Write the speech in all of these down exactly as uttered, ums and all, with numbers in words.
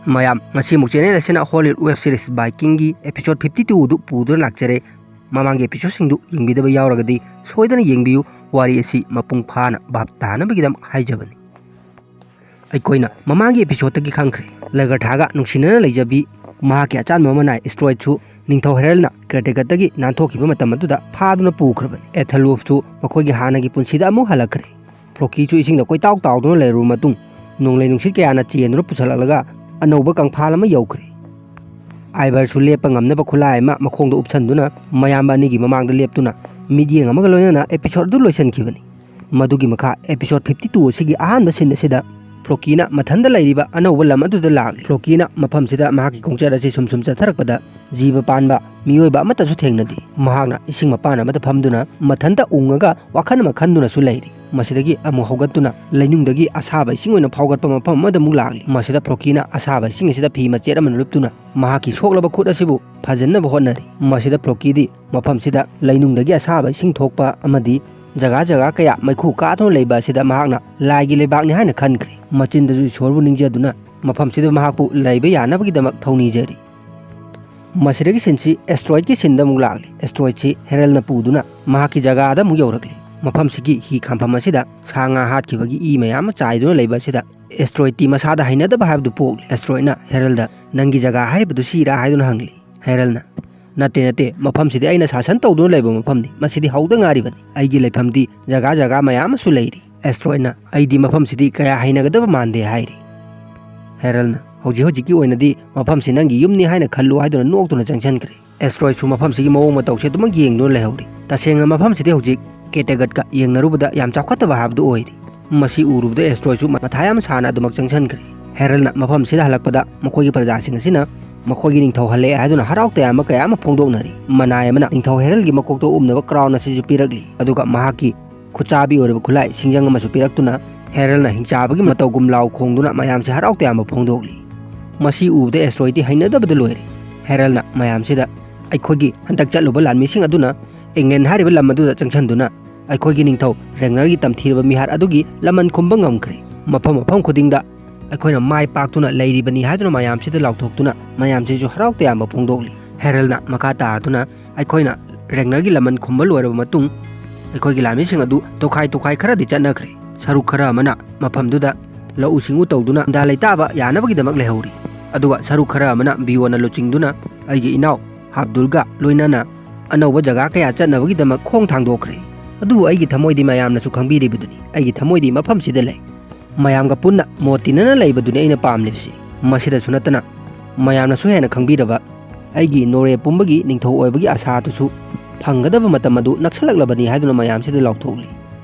ꯃꯌꯥꯝ, ꯉꯁꯤꯃꯨꯛ ꯆꯦꯅꯦꯜ ꯑꯁꯤꯅ ꯍꯣꯂꯤꯋꯨꯗ ꯋꯦꯕ ꯁꯤꯔꯤꯁ ꯕꯥꯏꯀꯤꯡꯒꯤ ꯑꯦꯄꯤꯁꯣꯗ ꯐꯤꯐꯇꯤ ꯇꯨ ꯑꯗꯨ ꯄꯨꯗꯨꯅ ꯂꯥꯛꯆꯔꯦ꯫ ꯃꯃꯥꯡꯒꯤ ꯑꯦꯄꯤꯁꯣꯗꯁꯤꯡꯗꯨ ꯌꯦꯡꯕꯤꯗꯕ ꯌꯥꯎꯔꯒꯗꯤ ꯁꯣꯏꯗꯅ ꯌꯦꯡꯕꯤꯌꯨ꯫ ꯋꯥꯔꯤ ꯑꯁꯤ ꯃꯄꯨꯡ ꯐꯥꯅ ꯚꯥꯞ ꯇꯥꯅꯕꯒꯤꯗꯃꯛ ꯍꯥꯏꯖꯕꯅꯤ꯫ ꯑꯩꯈꯣꯏꯅ ꯃꯃꯥꯡꯒꯤ ꯑꯦꯄꯤꯁꯣꯗꯇꯒꯤ ꯈꯪꯈ꯭ꯔꯦ, ꯂꯒꯔꯊꯥꯒ ꯅꯨꯡꯁꯤꯅꯅ ꯂꯩꯖꯕꯤ ꯃꯍꯥꯛꯀꯤ ꯑꯆꯥꯟꯕ ꯃꯅꯥꯏ ꯑꯦꯁꯇ꯭ꯔꯣꯏꯗꯁꯨ ꯅꯤꯡꯊꯧ ꯍꯦꯔꯜꯅ ꯀꯦꯌꯔꯇꯦꯀꯔꯗꯒꯤ ꯅꯥꯟꯊꯣꯛꯈꯤꯕ ꯃꯇꯝ ꯑꯗꯨꯗ ꯐꯥꯗꯨꯅ ꯄꯨꯈ꯭ꯔꯕꯅꯤ꯫ ꯑꯦꯊꯦꯜꯋꯨꯐꯁꯨ ꯃꯈꯣꯏꯒꯤ ꯍꯥꯟꯅꯒꯤ ꯄꯨꯟꯁꯤꯗ ꯑꯃꯨꯛ ꯍꯜꯂꯛꯈ꯭ꯔꯦ꯫ ꯐ꯭ꯂꯣꯀꯤꯁꯨ ꯏꯁꯤꯡꯗ ꯀꯣꯏꯇꯥꯎ ꯇꯥꯎꯗꯨꯅ ꯂꯩꯔꯨꯔꯕ ꯃꯇꯨꯡ ꯅꯣꯡꯂꯩ ꯅꯨꯡꯁꯤꯠ ꯀꯌꯥꯅ ꯆꯦꯟꯗꯨꯅ ꯄꯨꯁꯜꯂꯛꯂꯒ ꯑꯅꯧꯕ ꯀꯪꯐꯥꯜ ꯑꯃ ꯌꯧꯈ꯭ꯔꯦ꯫ ꯑꯥꯏꯚꯔꯁꯨ ꯂꯦꯞꯄ ꯉꯝꯅꯕ ꯈꯨꯠꯂꯥꯏ ꯑꯃ ꯃꯈꯣꯡꯗ ꯎꯞꯁꯟꯗꯨꯅ ꯃꯌꯥꯝꯕ ꯑꯅꯤꯒꯤ ꯃꯃꯥꯡꯗ ꯂꯦꯞꯇꯨꯅ ꯃꯤꯠꯌꯦꯡ ꯑꯃꯒ ꯂꯣꯏꯅꯅ ꯑꯦꯄꯤꯁꯣꯗ ꯑꯗꯨ ꯂꯣꯏꯁꯤꯟꯈꯤꯕꯅꯤ꯫ ꯃꯗꯨꯒꯤ ꯃꯈꯥ ꯑꯦꯄꯤꯁꯣꯗ ꯐꯤꯐꯇꯤ ꯇꯨ ꯑꯁꯤꯒꯤ ꯑꯍꯥꯟꯕ ꯁꯤꯟ ꯑꯁꯤꯗ ꯐ꯭ꯂꯣꯀꯤꯅ ꯃꯊꯟꯇ ꯂꯩꯔꯤꯕ ꯑꯅꯧꯕ ꯂꯝ ꯑꯗꯨꯗ ꯂꯥꯛꯂꯤ꯫ ꯐ꯭ꯂꯣꯀꯤꯅ ꯃꯐꯝꯁꯤꯗ ꯃꯍꯥꯛꯀꯤ ꯈꯣꯡꯆꯠ ꯑꯁꯤ ꯁꯨꯝ ꯁꯨꯝ ꯆꯠꯊꯔꯛꯄꯗ ꯖꯤꯕ ꯄꯥꯟꯕ ꯃꯤꯑꯣꯏꯕ ꯑꯃꯠꯇꯁꯨ ꯊꯦꯡꯅꯗꯦ꯫ ꯃꯍꯥꯛꯅ ꯏꯁꯤꯡ ꯃꯄꯥꯟ ꯑꯃꯗ ꯐꯝꯗꯨꯅ ꯃꯊꯟꯇ ꯎꯪꯉꯒ ꯋꯥꯈꯜ ꯑꯃ ꯈꯟꯗꯨꯅꯁꯨ ꯂꯩꯔꯤ꯫ ꯃꯁꯤꯗꯒꯤ ꯑꯃꯨꯛ ꯍꯧꯒꯠꯇꯨꯅ ꯂꯩꯅꯨꯡꯗꯒꯤ ꯑꯁꯥꯕ ꯏꯁꯤꯡ ꯑꯣꯏꯅ ꯐꯥꯎꯒꯠꯄ ꯃꯐꯝ ꯑꯃꯗ ꯑꯃꯨꯛ ꯂꯥꯛꯂꯤ꯫ ꯃꯁꯤꯗ ꯐ꯭ꯂꯣꯀꯤꯅ ꯑꯁꯥꯕ ꯏꯁꯤꯡ ꯑꯁꯤꯗ ꯐꯤ ꯃꯆꯦꯠ ꯑꯃꯅ ꯂꯨꯞꯇꯨꯅ ꯃꯍꯥꯛꯀꯤ ꯁꯣꯛꯂꯕ ꯈꯨꯠ ꯑꯁꯤꯕꯨ ꯐꯖꯅꯕ ꯍꯣꯠꯅꯔꯤ꯫ ꯃꯁꯤꯗ ꯐ꯭ꯂꯣꯀꯤꯗꯤ ꯃꯐꯝꯁꯤꯗ ꯂꯩꯅꯨꯡꯗꯒꯤ ꯑꯁꯥꯕ ꯏꯁꯤꯡ ꯊꯣꯛꯄ ꯑꯃꯗꯤ ꯖꯒꯥ ꯖꯒꯥ ꯀꯌꯥ ꯃꯩꯈꯨ ꯀꯥꯗꯨꯅ ꯂꯩꯕ ꯑꯁꯤꯗ ꯃꯍꯥꯛꯅ ꯂꯥꯏꯒꯤ ꯂꯩꯕꯥꯛꯅꯤ ꯍꯥꯏꯅ ꯈꯟꯈ꯭ꯔꯦ꯫ ꯃꯆꯤꯟꯗꯁꯨ ꯏꯁꯣꯔꯕꯨ ꯅꯤꯡꯖꯗꯨꯅ ꯃꯐꯝꯁꯤꯗ ꯃꯍꯥꯛꯄꯨ ꯂꯩꯕ ꯌꯥꯅꯕꯒꯤꯗꯃꯛ ꯊꯧꯅꯤꯖꯔꯤ꯫ ꯃꯁꯤꯗꯒꯤ ꯁꯤꯟꯁꯤ ꯑꯦꯁꯇ꯭ꯔꯣꯏꯗꯀꯤ ꯁꯤꯟꯗ ꯑꯃꯨꯛ ꯂꯥꯛꯂꯤ꯫ ꯑꯦꯁꯇ꯭ꯔꯣꯏꯗꯁꯤ ꯍꯦꯔꯜꯅ ꯄꯨꯗꯨꯅ ꯃꯍꯥꯛꯀꯤ ꯖꯒꯥꯗ ꯑꯃꯨꯛ ꯌꯧꯔꯛꯂꯤ꯫ ꯃꯐꯝꯁꯤꯒꯤ ꯍꯤ ꯈꯥꯝꯐꯝ ꯑꯁꯤꯗ ꯁꯥ ꯉꯥ ꯍꯥꯠꯈꯤꯕꯒꯤ ꯏ ꯃꯌꯥꯝ ꯑꯃ ꯆꯥꯏꯗꯨꯅ ꯂꯩꯕ ꯑꯁꯤꯗ ꯑꯦꯁꯇ꯭ꯔꯣꯏꯗꯇꯤ ꯃꯁꯥꯗ ꯍꯩꯅꯗꯕ ꯍꯥꯏꯕꯗꯨ ꯄꯣꯛꯂꯤ꯫ ꯑꯦꯁꯇ꯭ꯔꯣꯏꯗꯅ ꯍꯦꯔꯜꯗ, "ꯅꯪꯒꯤ ꯖꯒꯥ ꯍꯥꯏꯔꯤꯕꯗꯨ ꯁꯤꯔꯥ?" ꯍꯥꯏꯗꯨꯅ ꯍꯪꯂꯤ꯫ ꯍꯦꯔꯜꯅ, "ꯅꯠꯇꯦ, ꯅꯠꯇꯦ, ꯃꯐꯝꯁꯤꯗꯤ ꯑꯩꯅ ꯁꯥꯁꯟ ꯇꯧꯗꯨꯅ ꯂꯩꯕ ꯃꯐꯝꯅꯤ꯫ ꯃꯁꯤꯗꯤ ꯍꯧꯗ ꯉꯥꯏꯔꯤꯕꯅꯤ꯫ ꯑꯩꯒꯤ ꯂꯩꯐꯝꯗꯤ ꯖꯒꯥ ꯖꯒꯥ ꯃꯌꯥꯝ ꯑꯃꯁꯨ ꯂꯩꯔꯤ꯫" ꯑꯦꯁꯇ꯭ꯔꯣꯏꯗꯅ, "ꯑꯩꯗꯤ ꯃꯐꯝꯁꯤꯗꯤ ꯀꯌꯥ ꯍꯩꯅꯒꯗꯕ ꯃꯥꯟꯗꯦ" ꯍꯥꯏꯔꯤ꯫ ꯍꯦꯔꯜꯅ, "ꯍꯧꯖꯤꯛ ꯍꯧꯖꯤꯛꯀꯤ ꯑꯣꯏꯅꯗꯤ ꯃꯐꯝꯁꯤ ꯅꯪꯒꯤ ꯌꯨꯝꯅꯤ ꯍꯥꯏꯅ ꯈꯜꯂꯨ" ꯍꯥꯏꯗꯨꯅ ꯅꯣꯛꯇꯨꯅ ꯆꯪꯁꯤꯟꯈ꯭ꯔꯦ꯫ ꯑꯦꯁꯇ꯭ꯔꯣꯏꯗꯁꯨ ꯃꯐꯝꯁꯤꯒꯤ ꯃꯑꯣꯡ ꯃꯇꯧꯁꯦ ꯑꯗꯨꯃꯛ ꯌꯦꯡꯗꯨꯅ ꯂꯩꯍꯧꯔꯤ꯫ ꯇꯁꯦꯡꯅ ꯃꯐꯝꯁꯤꯗꯤ ꯍꯧꯖꯤꯛ ꯀꯦꯇꯦꯒꯠꯀ ꯌꯦꯡꯅꯔꯨꯕꯗ ꯌꯥꯝ ꯆꯥꯎꯈꯠꯇꯕ ꯍꯥꯏꯕꯗꯨ ꯑꯣꯏꯔꯤ꯫ ꯃꯁꯤ ꯎꯔꯨꯕꯗ ꯑꯦꯁꯇ꯭ꯔꯣꯏꯗꯁꯨ ꯃꯊꯥ ꯌꯥꯝ ꯁꯥꯅ ꯑꯗꯨꯃꯛ ꯆꯪꯁꯤꯟꯈ꯭ꯔꯦ꯫ ꯍꯦꯔꯜꯅ ꯃꯐꯝꯁꯤꯗ ꯍꯜꯂꯛꯄꯗ ꯃꯈꯣꯏꯒꯤ ꯄ꯭ꯔꯖꯥꯁꯤꯡ ꯑꯁꯤꯅ ꯃꯈꯣꯏꯒꯤ ꯅꯤꯡꯊꯧ ꯍꯜꯂꯛꯑꯦ ꯍꯥꯏꯗꯨꯅ ꯍꯔꯥꯎ ꯇꯌꯥꯝꯕ ꯀꯌꯥ ꯑꯃ ꯐꯣꯡꯗꯣꯛꯅꯔꯤ꯫ ꯃꯅꯥꯏ ꯑꯃꯅ ꯅꯤꯡꯊꯧ ꯍꯦꯔꯜꯒꯤ ꯃꯀꯣꯛꯇ ꯎꯞꯅꯕ ꯀ꯭ꯔꯥꯎꯟ ꯑꯁꯤꯁꯨ ꯄꯤꯔꯛꯂꯤ, ꯑꯗꯨꯒ ꯃꯍꯥꯛꯀꯤ ꯈꯨꯠꯆꯥꯕꯤ ꯑꯣꯏꯔꯕ ꯈꯨꯠꯂꯥꯏ ꯁꯤꯡꯖꯪ ꯑꯃꯁꯨ ꯄꯤꯔꯛꯇꯨꯅ ꯍꯦꯔꯜꯅ ꯍꯤꯡꯆꯥꯕꯒꯤ ꯃꯇꯧꯒꯨꯝ ꯂꯥꯎ ꯈꯣꯡꯗꯨꯅ ꯃꯌꯥꯝꯁꯦ ꯍꯔꯥꯎ ꯇꯌꯥꯝꯕ ꯐꯣꯡꯗꯣꯛꯂꯤ꯫ ꯃꯁꯤ ꯎꯕꯗ ꯑꯦꯁꯇ꯭ꯔꯣꯏꯗꯇꯤ ꯍꯩꯅꯗꯕꯗ ꯂꯣꯏꯔꯦ꯫ ꯍꯦꯔꯜꯅ ꯃꯌꯥꯝꯁꯤꯗ, "ꯑꯩꯈꯣꯏꯒꯤ ꯍꯟꯗꯛ ꯆꯠꯂꯨꯕ ꯂꯥꯟꯃꯤꯁꯤꯡ ꯑꯗꯨꯅ ꯏꯪꯂꯦꯟ ꯍꯥꯏꯔꯤꯕ ꯂꯝ ꯑꯗꯨꯗ ꯆꯪꯁꯤꯟꯗꯨꯅ ꯑꯩꯈꯣꯏꯒꯤ ꯅꯤꯡꯊꯧ ꯔꯦꯒꯅꯔꯒꯤ ꯇꯝꯊꯤꯔꯕ ꯃꯤꯍꯥꯠ ꯑꯗꯨꯒꯤ ꯂꯃꯟ ꯈꯨꯝꯕ ꯉꯝꯈ꯭ꯔꯦ꯫ ꯃꯐꯝ ꯃꯐꯝ ꯈꯨꯗꯤꯡꯗ ꯑꯩꯈꯣꯏꯅ ꯃꯥꯏ ꯄꯥꯛꯇꯨꯅ ꯂꯩꯔꯤꯕꯅꯤ ꯍꯥꯏꯗꯨꯅ ꯃꯌꯥꯝꯁꯤꯗ ꯂꯥꯎꯊꯣꯛꯇꯨꯅ ꯃꯌꯥꯝꯁꯤꯁꯨ ꯍꯔꯥꯎ ꯇꯌꯥꯝꯕ ꯐꯣꯡꯗꯣꯛꯂꯤ꯫ ꯍꯦꯔꯜꯅ ꯃꯈꯥ ꯇꯥꯗꯨꯅ, ꯑꯩꯈꯣꯏꯅ ꯔꯦꯒꯅꯔꯒꯤ ꯂꯃꯟ ꯈꯨꯝꯕ ꯂꯣꯏꯔꯕ ꯃꯇꯨꯡ, ꯑꯩꯈꯣꯏꯒꯤ ꯂꯥꯟꯃꯤꯁꯤꯡ ꯑꯗꯨ ꯇꯣꯈꯥꯏ ꯇꯣꯈꯥꯏ ꯈꯔꯗꯤ ꯆꯠꯅꯈ꯭ꯔꯦ꯫ ꯁꯔꯨꯛ ꯈꯔ ꯑꯃꯅ ꯃꯐꯝꯗꯨꯗ ꯂꯧꯎ ꯁꯤꯡꯎ ꯇꯧꯗꯨꯅ ꯈꯨꯟꯗꯥ ꯂꯩꯇꯥꯕ ꯌꯥꯅꯕꯒꯤꯗꯃꯛ ꯂꯩꯍꯧꯔꯤ꯫ ꯑꯗꯨꯒ ꯁꯔꯨꯛ ꯈꯔ ꯑꯃꯅ ꯕꯤꯌꯣꯟꯅ ꯂꯨꯆꯤꯡꯗꯨꯅ ꯑꯩꯒꯤ ꯏꯅꯥꯎ ꯍꯥꯕꯗꯨꯜꯒ ꯂꯣꯏꯅꯅ ꯑꯅꯧꯕ ꯖꯒꯥ ꯀꯌꯥ ꯆꯠꯅꯕꯒꯤꯗꯃꯛ ꯈꯣꯡ ꯊꯥꯡꯗꯣꯛꯈ꯭ꯔꯦ꯫ ꯑꯗꯨꯕꯨ ꯑꯩꯒꯤ ꯊꯃꯣꯏꯗꯤ ꯃꯌꯥꯝꯅꯁꯨ ꯈꯪꯕꯤꯔꯤꯕꯗꯨꯅꯤ, ꯑꯩꯒꯤ ꯊꯃꯣꯏꯗꯤ ꯃꯐꯝꯁꯤꯗ ꯂꯩ꯫ ꯃꯌꯥꯝꯒ ꯄꯨꯟꯅ ꯃꯣꯠ ꯇꯤꯟꯅꯅ ꯂꯩꯕꯗꯨꯅꯤ ꯑꯩꯅ ꯄꯥꯝꯂꯤꯕꯁꯤ꯫ ꯃꯁꯤꯗꯁꯨ ꯅꯠꯇꯅ ꯃꯌꯥꯝꯅꯁꯨ ꯍꯦꯟꯅ ꯈꯪꯕꯤꯔꯕ ꯑꯩꯒꯤ ꯅꯣꯔꯋꯦ ꯄꯨꯝꯕꯒꯤ ꯅꯤꯡꯊꯧ ꯑꯣꯏꯕꯒꯤ ꯑꯁꯥ ꯑꯗꯨꯁꯨ ꯐꯪꯒꯗꯕ ꯃꯇꯝ ꯑꯗꯨ ꯅꯛꯁꯜꯂꯛꯂꯕꯅꯤ ꯍꯥꯏꯗꯨꯅ ꯃꯌꯥꯝꯁꯤꯗ ꯂꯥꯎꯊꯣꯛꯂꯤ꯫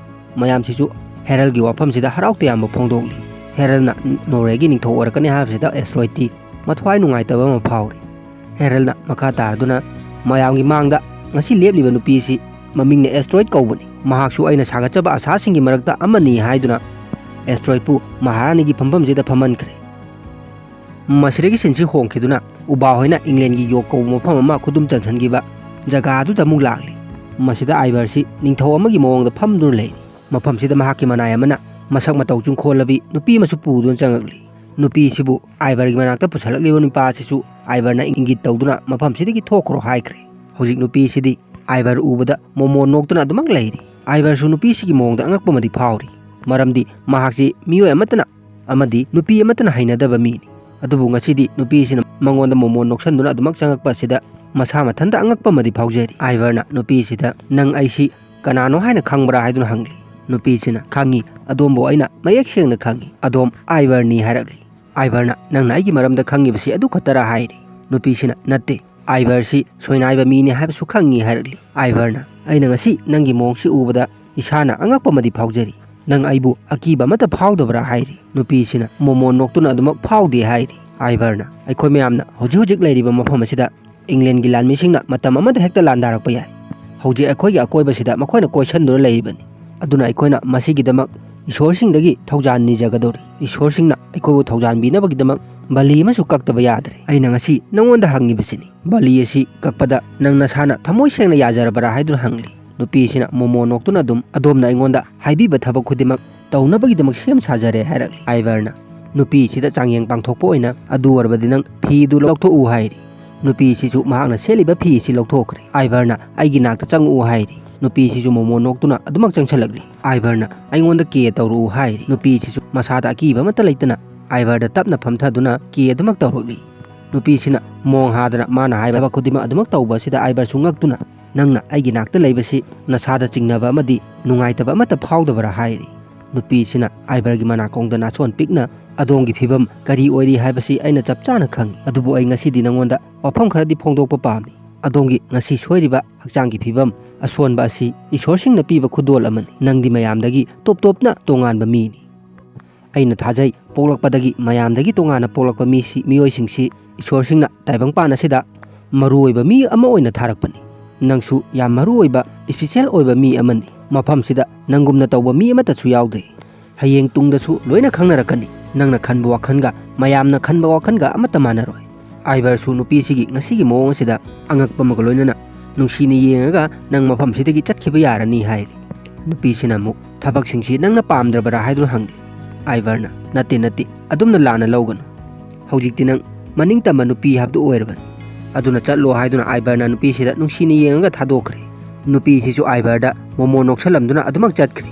ꯃꯌꯥꯝꯁꯤꯁꯨ ꯍꯦꯔꯜꯒꯤ ꯋꯥꯐꯝꯁꯤꯗ ꯍꯔꯥꯎ ꯇꯌꯥꯝꯕ ꯐꯣꯡꯗꯣꯛꯂꯤ꯫ ꯍꯦꯔꯜꯅ ꯅꯣꯔꯋꯦꯒꯤ ꯅꯤꯡꯊꯧ ꯑꯣꯏꯔꯛꯀꯅꯤ ꯍꯥꯏꯕꯁꯤꯗ ꯑꯦꯁꯇ꯭ꯔꯣꯏꯗꯇꯤ ꯃꯊ꯭ꯋꯥꯏ ꯅꯨꯡꯉꯥꯏꯇꯕ ꯑꯃ ꯐꯥꯎꯔꯤ꯫ ꯍꯦꯔꯜꯅ ꯃꯈꯥ ꯇꯥꯔꯗꯨꯅ ꯃꯌꯥꯝꯒꯤ ꯃꯥꯡꯗ ꯉꯁꯤ ꯂꯦꯞꯂꯤꯕ ꯅꯨꯄꯤ ꯑꯁꯤ ꯃꯃꯤꯡꯅ ꯑꯦꯁꯇ꯭ꯔꯣꯏꯗ ꯀꯧꯕꯅꯤ꯫ ꯃꯍꯥꯛꯁꯨ ꯑꯩꯅ ꯁꯥꯒꯠꯆꯕ ꯑꯁꯥꯁꯤꯡꯒꯤ ꯃꯔꯛꯇ ꯑꯃꯅꯤ ꯍꯥꯏꯗꯨꯅ ꯑꯦꯁꯇ꯭ꯔꯣꯏꯗꯄꯨ ꯃꯍꯥꯔꯥꯅꯤꯒꯤ ꯐꯝꯐꯝꯁꯤꯗ ꯐꯝꯍꯟꯈ꯭ꯔꯦ꯫ ꯃꯁꯤꯗꯒꯤ ꯁꯤꯟꯁꯤ ꯍꯣꯡꯈꯤꯗꯨꯅ ꯎꯕꯥ ꯍꯣꯏꯅ ꯏꯪꯂꯦꯟꯒꯤ ꯌꯣꯛ ꯀꯧꯕ ꯃꯐꯝ ꯑꯃ ꯈꯨꯗꯨꯝ ꯆꯟꯁꯤꯟꯈꯤꯕ ꯖꯒꯥ ꯑꯗꯨꯗ ꯑꯃꯨꯛ ꯂꯥꯛꯂꯤ꯫ ꯃꯁꯤꯗ ꯑꯥꯏꯚꯔꯁꯤ ꯅꯤꯡꯊꯧ ꯑꯃꯒꯤ ꯃꯑꯣꯡꯗ ꯐꯝꯗꯨꯅ ꯂꯩꯔꯤ꯫ ꯃꯐꯝꯁꯤꯗ ꯃꯍꯥꯛꯀꯤ ꯃꯅꯥꯏ ꯑꯃꯅ ꯃꯁꯛ ꯃꯇꯧ ꯆꯨꯝꯈꯣꯜꯂꯕꯤ ꯅꯨꯄꯤ ꯑꯃꯁꯨ ꯄꯨꯗꯨꯅ ꯆꯪꯉꯛꯂꯤ꯫ ꯅꯨꯄꯤ ꯑꯁꯤꯕꯨ ꯑꯥꯏꯚꯔꯒꯤ ꯃꯅꯥꯛꯇ ꯄꯨꯁꯜꯂꯛꯂꯤꯕ ꯅꯨꯄꯥ ꯑꯁꯤꯁꯨ ꯑꯥꯏꯚꯔꯅ ꯏꯪꯒꯤꯠ ꯇꯧꯗꯨꯅ ꯃꯐꯝꯁꯤꯗꯒꯤ ꯊꯣꯛꯈ꯭ꯔꯣ ꯍꯥꯏꯈ꯭ꯔꯦ꯫ ꯍꯧꯖꯤꯛ ꯅꯨꯄꯤꯁꯤꯗꯤ ꯑꯥꯏꯚꯔ ꯎꯕꯗ ꯃꯣꯃꯣꯟ ꯅꯣꯛꯇꯨꯅ ꯑꯗꯨꯃꯛ ꯂꯩꯔꯤ꯫ ꯑꯥꯏꯚꯔꯁꯨ ꯅꯨꯄꯤꯁꯤꯒꯤ ꯃꯑꯣꯡꯗ ꯑꯉꯛꯄ ꯑꯃꯗꯤ ꯐꯥꯎꯔꯤ, ꯃꯔꯝꯗꯤ ꯃꯍꯥꯛꯁꯤ ꯃꯤꯑꯣꯏ ꯑꯃꯠꯇꯅ ꯑꯃꯗꯤ ꯅꯨꯄꯤ ꯑꯃꯠꯇꯅ ꯍꯩꯅꯗꯕ ꯃꯤꯅꯤ꯫ ꯑꯗꯨꯕꯨ ꯉꯁꯤꯗꯤ ꯅꯨꯄꯤꯁꯤꯅ ꯃꯉꯣꯟꯗ ꯃꯣꯃꯣꯟ ꯅꯣꯛꯁꯟꯗꯨꯅ ꯑꯗꯨꯃꯛ ꯆꯪꯉꯛꯄ ꯑꯁꯤꯗ ꯃꯁꯥ ꯃꯊꯟꯇ ꯑꯉꯛꯄ ꯑꯃꯗꯤ ꯐꯥꯎꯖꯔꯤ꯫ ꯑꯥꯏꯚꯔꯅ ꯅꯨꯄꯤꯁꯤꯗ, "ꯅꯪ ꯑꯩꯁꯤ ꯀꯅꯥꯅꯣ ꯍꯥꯏꯅ ꯈꯪꯕ꯭ꯔꯥ?" ꯍꯥꯏꯗꯨꯅ ꯍꯪꯂꯤ꯫ ꯅꯨꯄꯤꯁꯤꯅ, "ꯈꯪꯉꯤ, ꯑꯗꯣꯝꯕꯨ ꯑꯩꯅ ꯃꯌꯦꯛ ꯁꯦꯡꯅ ꯈꯪꯉꯤ, ꯑꯗꯣꯝ ꯑꯥꯏꯚꯔꯅꯤ" ꯍꯥꯏꯔꯛꯂꯤ꯫ ꯑꯥꯏꯚꯔꯅ, "ꯅꯪꯅ ꯑꯩꯒꯤ ꯃꯔꯝꯗ ꯈꯪꯉꯤꯕꯁꯤ ꯑꯗꯨ ꯈꯛꯇꯔꯥ?" ꯍꯥꯏꯔꯤ꯫ ꯅꯨꯄꯤꯁꯤꯅ, "ꯅꯠꯇꯦ, ꯑꯥꯏꯚꯔꯁꯤ ꯁꯣꯏꯅꯥꯏꯕ ꯃꯤꯅꯤ ꯍꯥꯏꯕꯁꯨ ꯈꯪꯉꯤ" ꯍꯥꯏꯔꯛꯂꯤ꯫ ꯑꯥꯏꯚꯔꯅ, "ꯑꯩꯅ ꯉꯁꯤ ꯅꯪꯒꯤ ꯃꯑꯣꯡꯁꯤ ꯎꯕꯗ ꯏꯁꯥꯅ ꯑꯉꯛꯄ ꯑꯃꯗꯤ ꯐꯥꯎꯖꯔꯤ꯫ ꯅꯪ ꯑꯩꯕꯨ ꯑꯀꯤꯕ ꯑꯃꯠꯇ ꯐꯥꯎꯗꯕ꯭ꯔꯥ?" ꯍꯥꯏꯔꯤ꯫ ꯅꯨꯄꯤꯁꯤꯅ ꯃꯣꯃꯣꯟ ꯅꯣꯛꯇꯨꯅ ꯑꯗꯨꯃꯛ ꯐꯥꯎꯗꯦ ꯍꯥꯏꯔꯤ꯫ ꯑꯥꯏꯚꯔꯅ, "ꯑꯩꯈꯣꯏ ꯃꯌꯥꯝꯅ ꯍꯧꯖꯤꯛ ꯍꯧꯖꯤꯛ ꯂꯩꯔꯤꯕ ꯃꯐꯝ ꯑꯁꯤꯗ ꯏꯪꯂꯦꯟꯒꯤ ꯂꯥꯟꯃꯤꯁꯤꯡꯅ ꯃꯇꯝ ꯑꯃꯗ ꯍꯦꯛꯇ ꯂꯥꯟꯗꯥꯔꯛꯄ ꯌꯥꯏ꯫ ꯍꯧꯖꯤꯛ ꯑꯩꯈꯣꯏꯒꯤ ꯑꯀꯣꯏꯕꯁꯤꯗ ꯃꯈꯣꯏꯅ ꯀꯣꯏꯁꯟꯗꯨꯅ ꯂꯩꯔꯤꯕꯅꯤ꯫ ꯑꯗꯨꯅ ꯑꯩꯈꯣꯏꯅ ꯃꯁꯤꯒꯤꯗꯃꯛ ꯏꯁꯣꯔꯁꯤꯡꯗꯒꯤ ꯊꯧꯖꯥꯟ ꯅꯤꯖꯒꯗꯧꯔꯤ꯫ ꯏꯁꯣꯔꯁꯤꯡꯅ ꯑꯩꯈꯣꯏꯕꯨ ꯊꯧꯖꯥꯟꯕꯤꯅꯕꯒꯤꯗꯃꯛ ꯕꯂꯤ ꯑꯃꯁꯨ ꯀꯛꯇꯕ ꯌꯥꯗ꯭ꯔꯦ꯫ ꯑꯩꯅ ꯉꯁꯤ ꯅꯉꯣꯟꯗ ꯍꯪꯉꯤꯕꯁꯤꯅꯤ, ꯕꯂꯤ ꯑꯁꯤ ꯀꯛꯄꯗ ꯅꯪ ꯅꯁꯥꯅ ꯊꯃꯣꯏ ꯁꯦꯡꯅ ꯌꯥꯖꯔꯕ꯭ꯔꯥ?" ꯍꯥꯏꯗꯨꯅ ꯍꯪꯂꯤ꯫ ꯅꯨꯄꯤꯁꯤꯅ ꯃꯣꯃꯣꯟ ꯅꯣꯛꯇꯨꯅ ꯑꯗꯨꯝ, "ꯑꯗꯣꯝꯅ ꯑꯩꯉꯣꯟꯗ ꯍꯥꯏꯕꯤꯕ ꯊꯕꯛ ꯈꯨꯗꯤꯡꯃꯛ ꯇꯧꯅꯕꯒꯤꯗꯃꯛ ꯁꯦꯝ ꯁꯥꯖꯔꯦ" ꯍꯥꯏꯔꯛꯂꯤ꯫ ꯑꯥꯏꯚꯔꯅ, ꯅꯨꯄꯤꯁꯤꯗ ꯆꯥꯡꯌꯦꯡ ꯄꯥꯡꯊꯣꯛꯄ ꯑꯣꯏꯅ, "ꯑꯗꯨ ꯑꯣꯏꯔꯕꯗꯤ ꯅꯪ ꯐꯤꯗꯨ ꯂꯧꯊꯣꯛꯎ" ꯍꯥꯏꯔꯤ꯫ ꯅꯨꯄꯤꯁꯤꯁꯨ ꯃꯍꯥꯛꯅ ꯁꯦꯠꯂꯤꯕ ꯐꯤ ꯑꯁꯤ ꯂꯧꯊꯣꯛꯈ꯭ꯔꯦ꯫ ꯑꯥꯏꯚꯔꯅ, "ꯑꯩꯒꯤ ꯅꯥꯛꯇ ꯆꯪꯉꯛꯎ" ꯍꯥꯏꯔꯤ꯫ ꯅꯨꯄꯤꯁꯤꯁꯨ ꯃꯣꯃꯣꯟ ꯅꯣꯛꯇꯨꯅ ꯑꯗꯨꯃꯛ ꯆꯪꯁꯤꯜꯂꯛꯂꯤ꯫ ꯑꯥꯏꯚꯔꯅ, "ꯑꯩꯉꯣꯟꯗ ꯀꯦ ꯇꯧꯔꯛꯎ" ꯍꯥꯏꯔꯤ꯫ ꯅꯨꯄꯤꯁꯤꯁꯨ ꯃꯁꯥꯗ ꯑꯀꯤꯕ ꯑꯃꯠꯇ ꯂꯩꯇꯅ ꯑꯥꯏꯚꯔꯗ ꯇꯞꯅ ꯐꯝꯊꯗꯨꯅ ꯀꯦ ꯑꯗꯨꯃꯛ ꯇꯧꯔꯛꯂꯤ꯫ ꯅꯨꯄꯤꯁꯤꯅ ꯃꯣꯡ ꯍꯥꯗꯅ ꯃꯥꯅ ꯍꯥꯏꯕ ꯊꯕꯛ ꯈꯨꯗꯤꯡꯃꯛ ꯑꯗꯨꯃꯛ ꯇꯧꯕ ꯑꯁꯤꯗ ꯑꯥꯏꯚꯔꯁꯨ ꯉꯛꯇꯨꯅ, "ꯅꯪꯅ ꯑꯩꯒꯤ ꯅꯥꯛꯇ ꯂꯩꯕꯁꯤ ꯅꯁꯥꯗ ꯆꯤꯡꯅꯕ ꯑꯃꯗꯤ ꯅꯨꯡꯉꯥꯏꯇꯕ ꯑꯃꯠꯇ ꯐꯥꯎꯗꯕꯔꯥ?" ꯍꯥꯏꯔꯤ꯫ ꯅꯨꯄꯤꯁꯤꯅ ꯑꯥꯏꯚꯔꯒꯤ ꯃꯅꯥꯀꯣꯡꯗ ꯅꯥꯁꯣꯟ ꯄꯤꯛꯅ, "ꯑꯗꯣꯝꯒꯤ ꯐꯤꯕꯝ ꯀꯔꯤ ꯑꯣꯏꯔꯤ ꯍꯥꯏꯕꯁꯤ ꯑꯩꯅ ꯆꯞ ꯆꯥꯅ ꯈꯪꯏ꯫ ꯑꯗꯨꯕꯨ ꯑꯩ ꯉꯁꯤꯗꯤ ꯅꯉꯣꯟꯗ ꯋꯥꯐꯝ ꯈꯔꯗꯤ ꯐꯣꯡꯗꯣꯛꯄ ꯄꯥꯝꯃꯤ꯫ ꯑꯗꯣꯝꯒꯤ ꯉꯁꯤ ꯁꯣꯏꯔꯤꯕ ꯍꯛꯆꯥꯡꯒꯤ ꯐꯤꯕꯝ ꯑꯁꯣꯟꯕ ꯑꯁꯤ ꯏꯁꯣꯔꯁꯤꯡꯅ ꯄꯤꯕ ꯈꯨꯗꯣꯜ ꯑꯃꯅꯤ꯫ ꯅꯪꯗꯤ ꯃꯌꯥꯝꯗꯒꯤ ꯇꯣꯞ ꯇꯣꯞꯅ ꯇꯣꯉꯥꯟꯕ ꯃꯤꯅꯤ꯫ ꯑꯩꯅ ꯊꯥꯖꯩ, ꯄꯣꯛꯂꯛꯄꯗꯒꯤ ꯃꯌꯥꯝꯗꯒꯤ ꯇꯣꯉꯥꯟꯅ ꯄꯣꯛꯂꯛꯄ ꯃꯤꯁꯤ, ꯃꯤꯑꯣꯏꯁꯤꯡꯁꯤ ꯏꯁꯣꯔꯁꯤꯡꯅ ꯇꯥꯏꯕꯪꯄꯥꯟ ꯑꯁꯤꯗ ꯃꯔꯨꯑꯣꯏꯕ ꯃꯤ ꯑꯃ ꯑꯣꯏꯅ ꯊꯥꯔꯛꯄꯅꯤ꯫ ꯅꯪꯁꯨ ꯌꯥꯝ ꯃꯔꯨꯑꯣꯏꯕ, ꯏꯁꯄꯤꯁꯦꯜ ꯑꯣꯏꯕ ꯃꯤ ꯑꯃꯅꯤ꯫ ꯃꯐꯝꯁꯤꯗ ꯅꯪꯒꯨꯝꯅ ꯇꯧꯕ ꯃꯤ ꯑꯃꯠꯇꯁꯨ ꯌꯥꯎꯗꯦ꯫ ꯍꯌꯦꯡ ꯇꯨꯡꯗꯁꯨ ꯂꯣꯏꯅ ꯈꯪꯅꯔꯛꯀꯅꯤ꯫ ꯅꯪꯅ ꯈꯟꯕ ꯋꯥꯈꯜꯒ ꯃꯌꯥꯝꯅ ꯈꯟꯕ ꯋꯥꯈꯜꯒ ꯑꯃꯠꯇ ꯃꯥꯟꯅꯔꯣꯏ꯫" ꯑꯥꯏꯚꯔꯁꯨ ꯅꯨꯄꯤꯁꯤꯒꯤ ꯉꯁꯤꯒꯤ ꯃꯑꯣꯡ ꯑꯁꯤꯗ ꯑꯉꯛꯄ ꯑꯃꯒ ꯂꯣꯏꯅꯅ, "ꯅꯨꯡꯁꯤꯅ ꯌꯦꯡꯉꯒ ꯅꯪ ꯃꯐꯝꯁꯤꯗꯒꯤ ꯆꯠꯈꯤꯕ ꯌꯥꯔꯅꯤ" ꯍꯥꯏꯔꯤ꯫ ꯅꯨꯄꯤꯁꯤꯅ ꯑꯃꯨꯛ, "ꯊꯕꯛꯁꯤꯡꯁꯤ ꯅꯪꯅ ꯄꯥꯝꯗ꯭ꯔꯕꯔꯥ?" ꯍꯥꯏꯗꯨꯅ ꯍꯪꯂꯤ꯫ ꯑꯥꯏꯚꯔꯅ, "ꯅꯠꯇꯦ, ꯅꯠꯇꯦ, ꯑꯗꯨꯝꯅ ꯂꯥꯟꯅ ꯂꯧꯒꯅꯨ꯫ ꯍꯧꯖꯤꯛꯇꯤ ꯅꯪ ꯃꯅꯤꯡ ꯇꯝꯕ ꯅꯨꯄꯤ ꯍꯥꯏꯕꯗꯨ ꯑꯣꯏꯔꯕꯅꯤ꯫ ꯑꯗꯨꯅ ꯆꯠꯂꯣ" ꯍꯥꯏꯗꯨꯅ ꯑꯥꯏꯚꯔꯅ ꯅꯨꯄꯤꯁꯤꯗ ꯅꯨꯡꯁꯤꯅ ꯌꯦꯡꯉꯒ ꯊꯥꯗꯣꯛꯈ꯭ꯔꯦ꯫ ꯅꯨꯄꯤꯁꯤꯁꯨ ꯑꯥꯏꯚꯔꯗ ꯃꯣꯃꯣ ꯅꯣꯛꯁꯜꯂꯝꯗꯨꯅ ꯑꯗꯨꯃꯛ ꯆꯠꯈ꯭ꯔꯦ꯫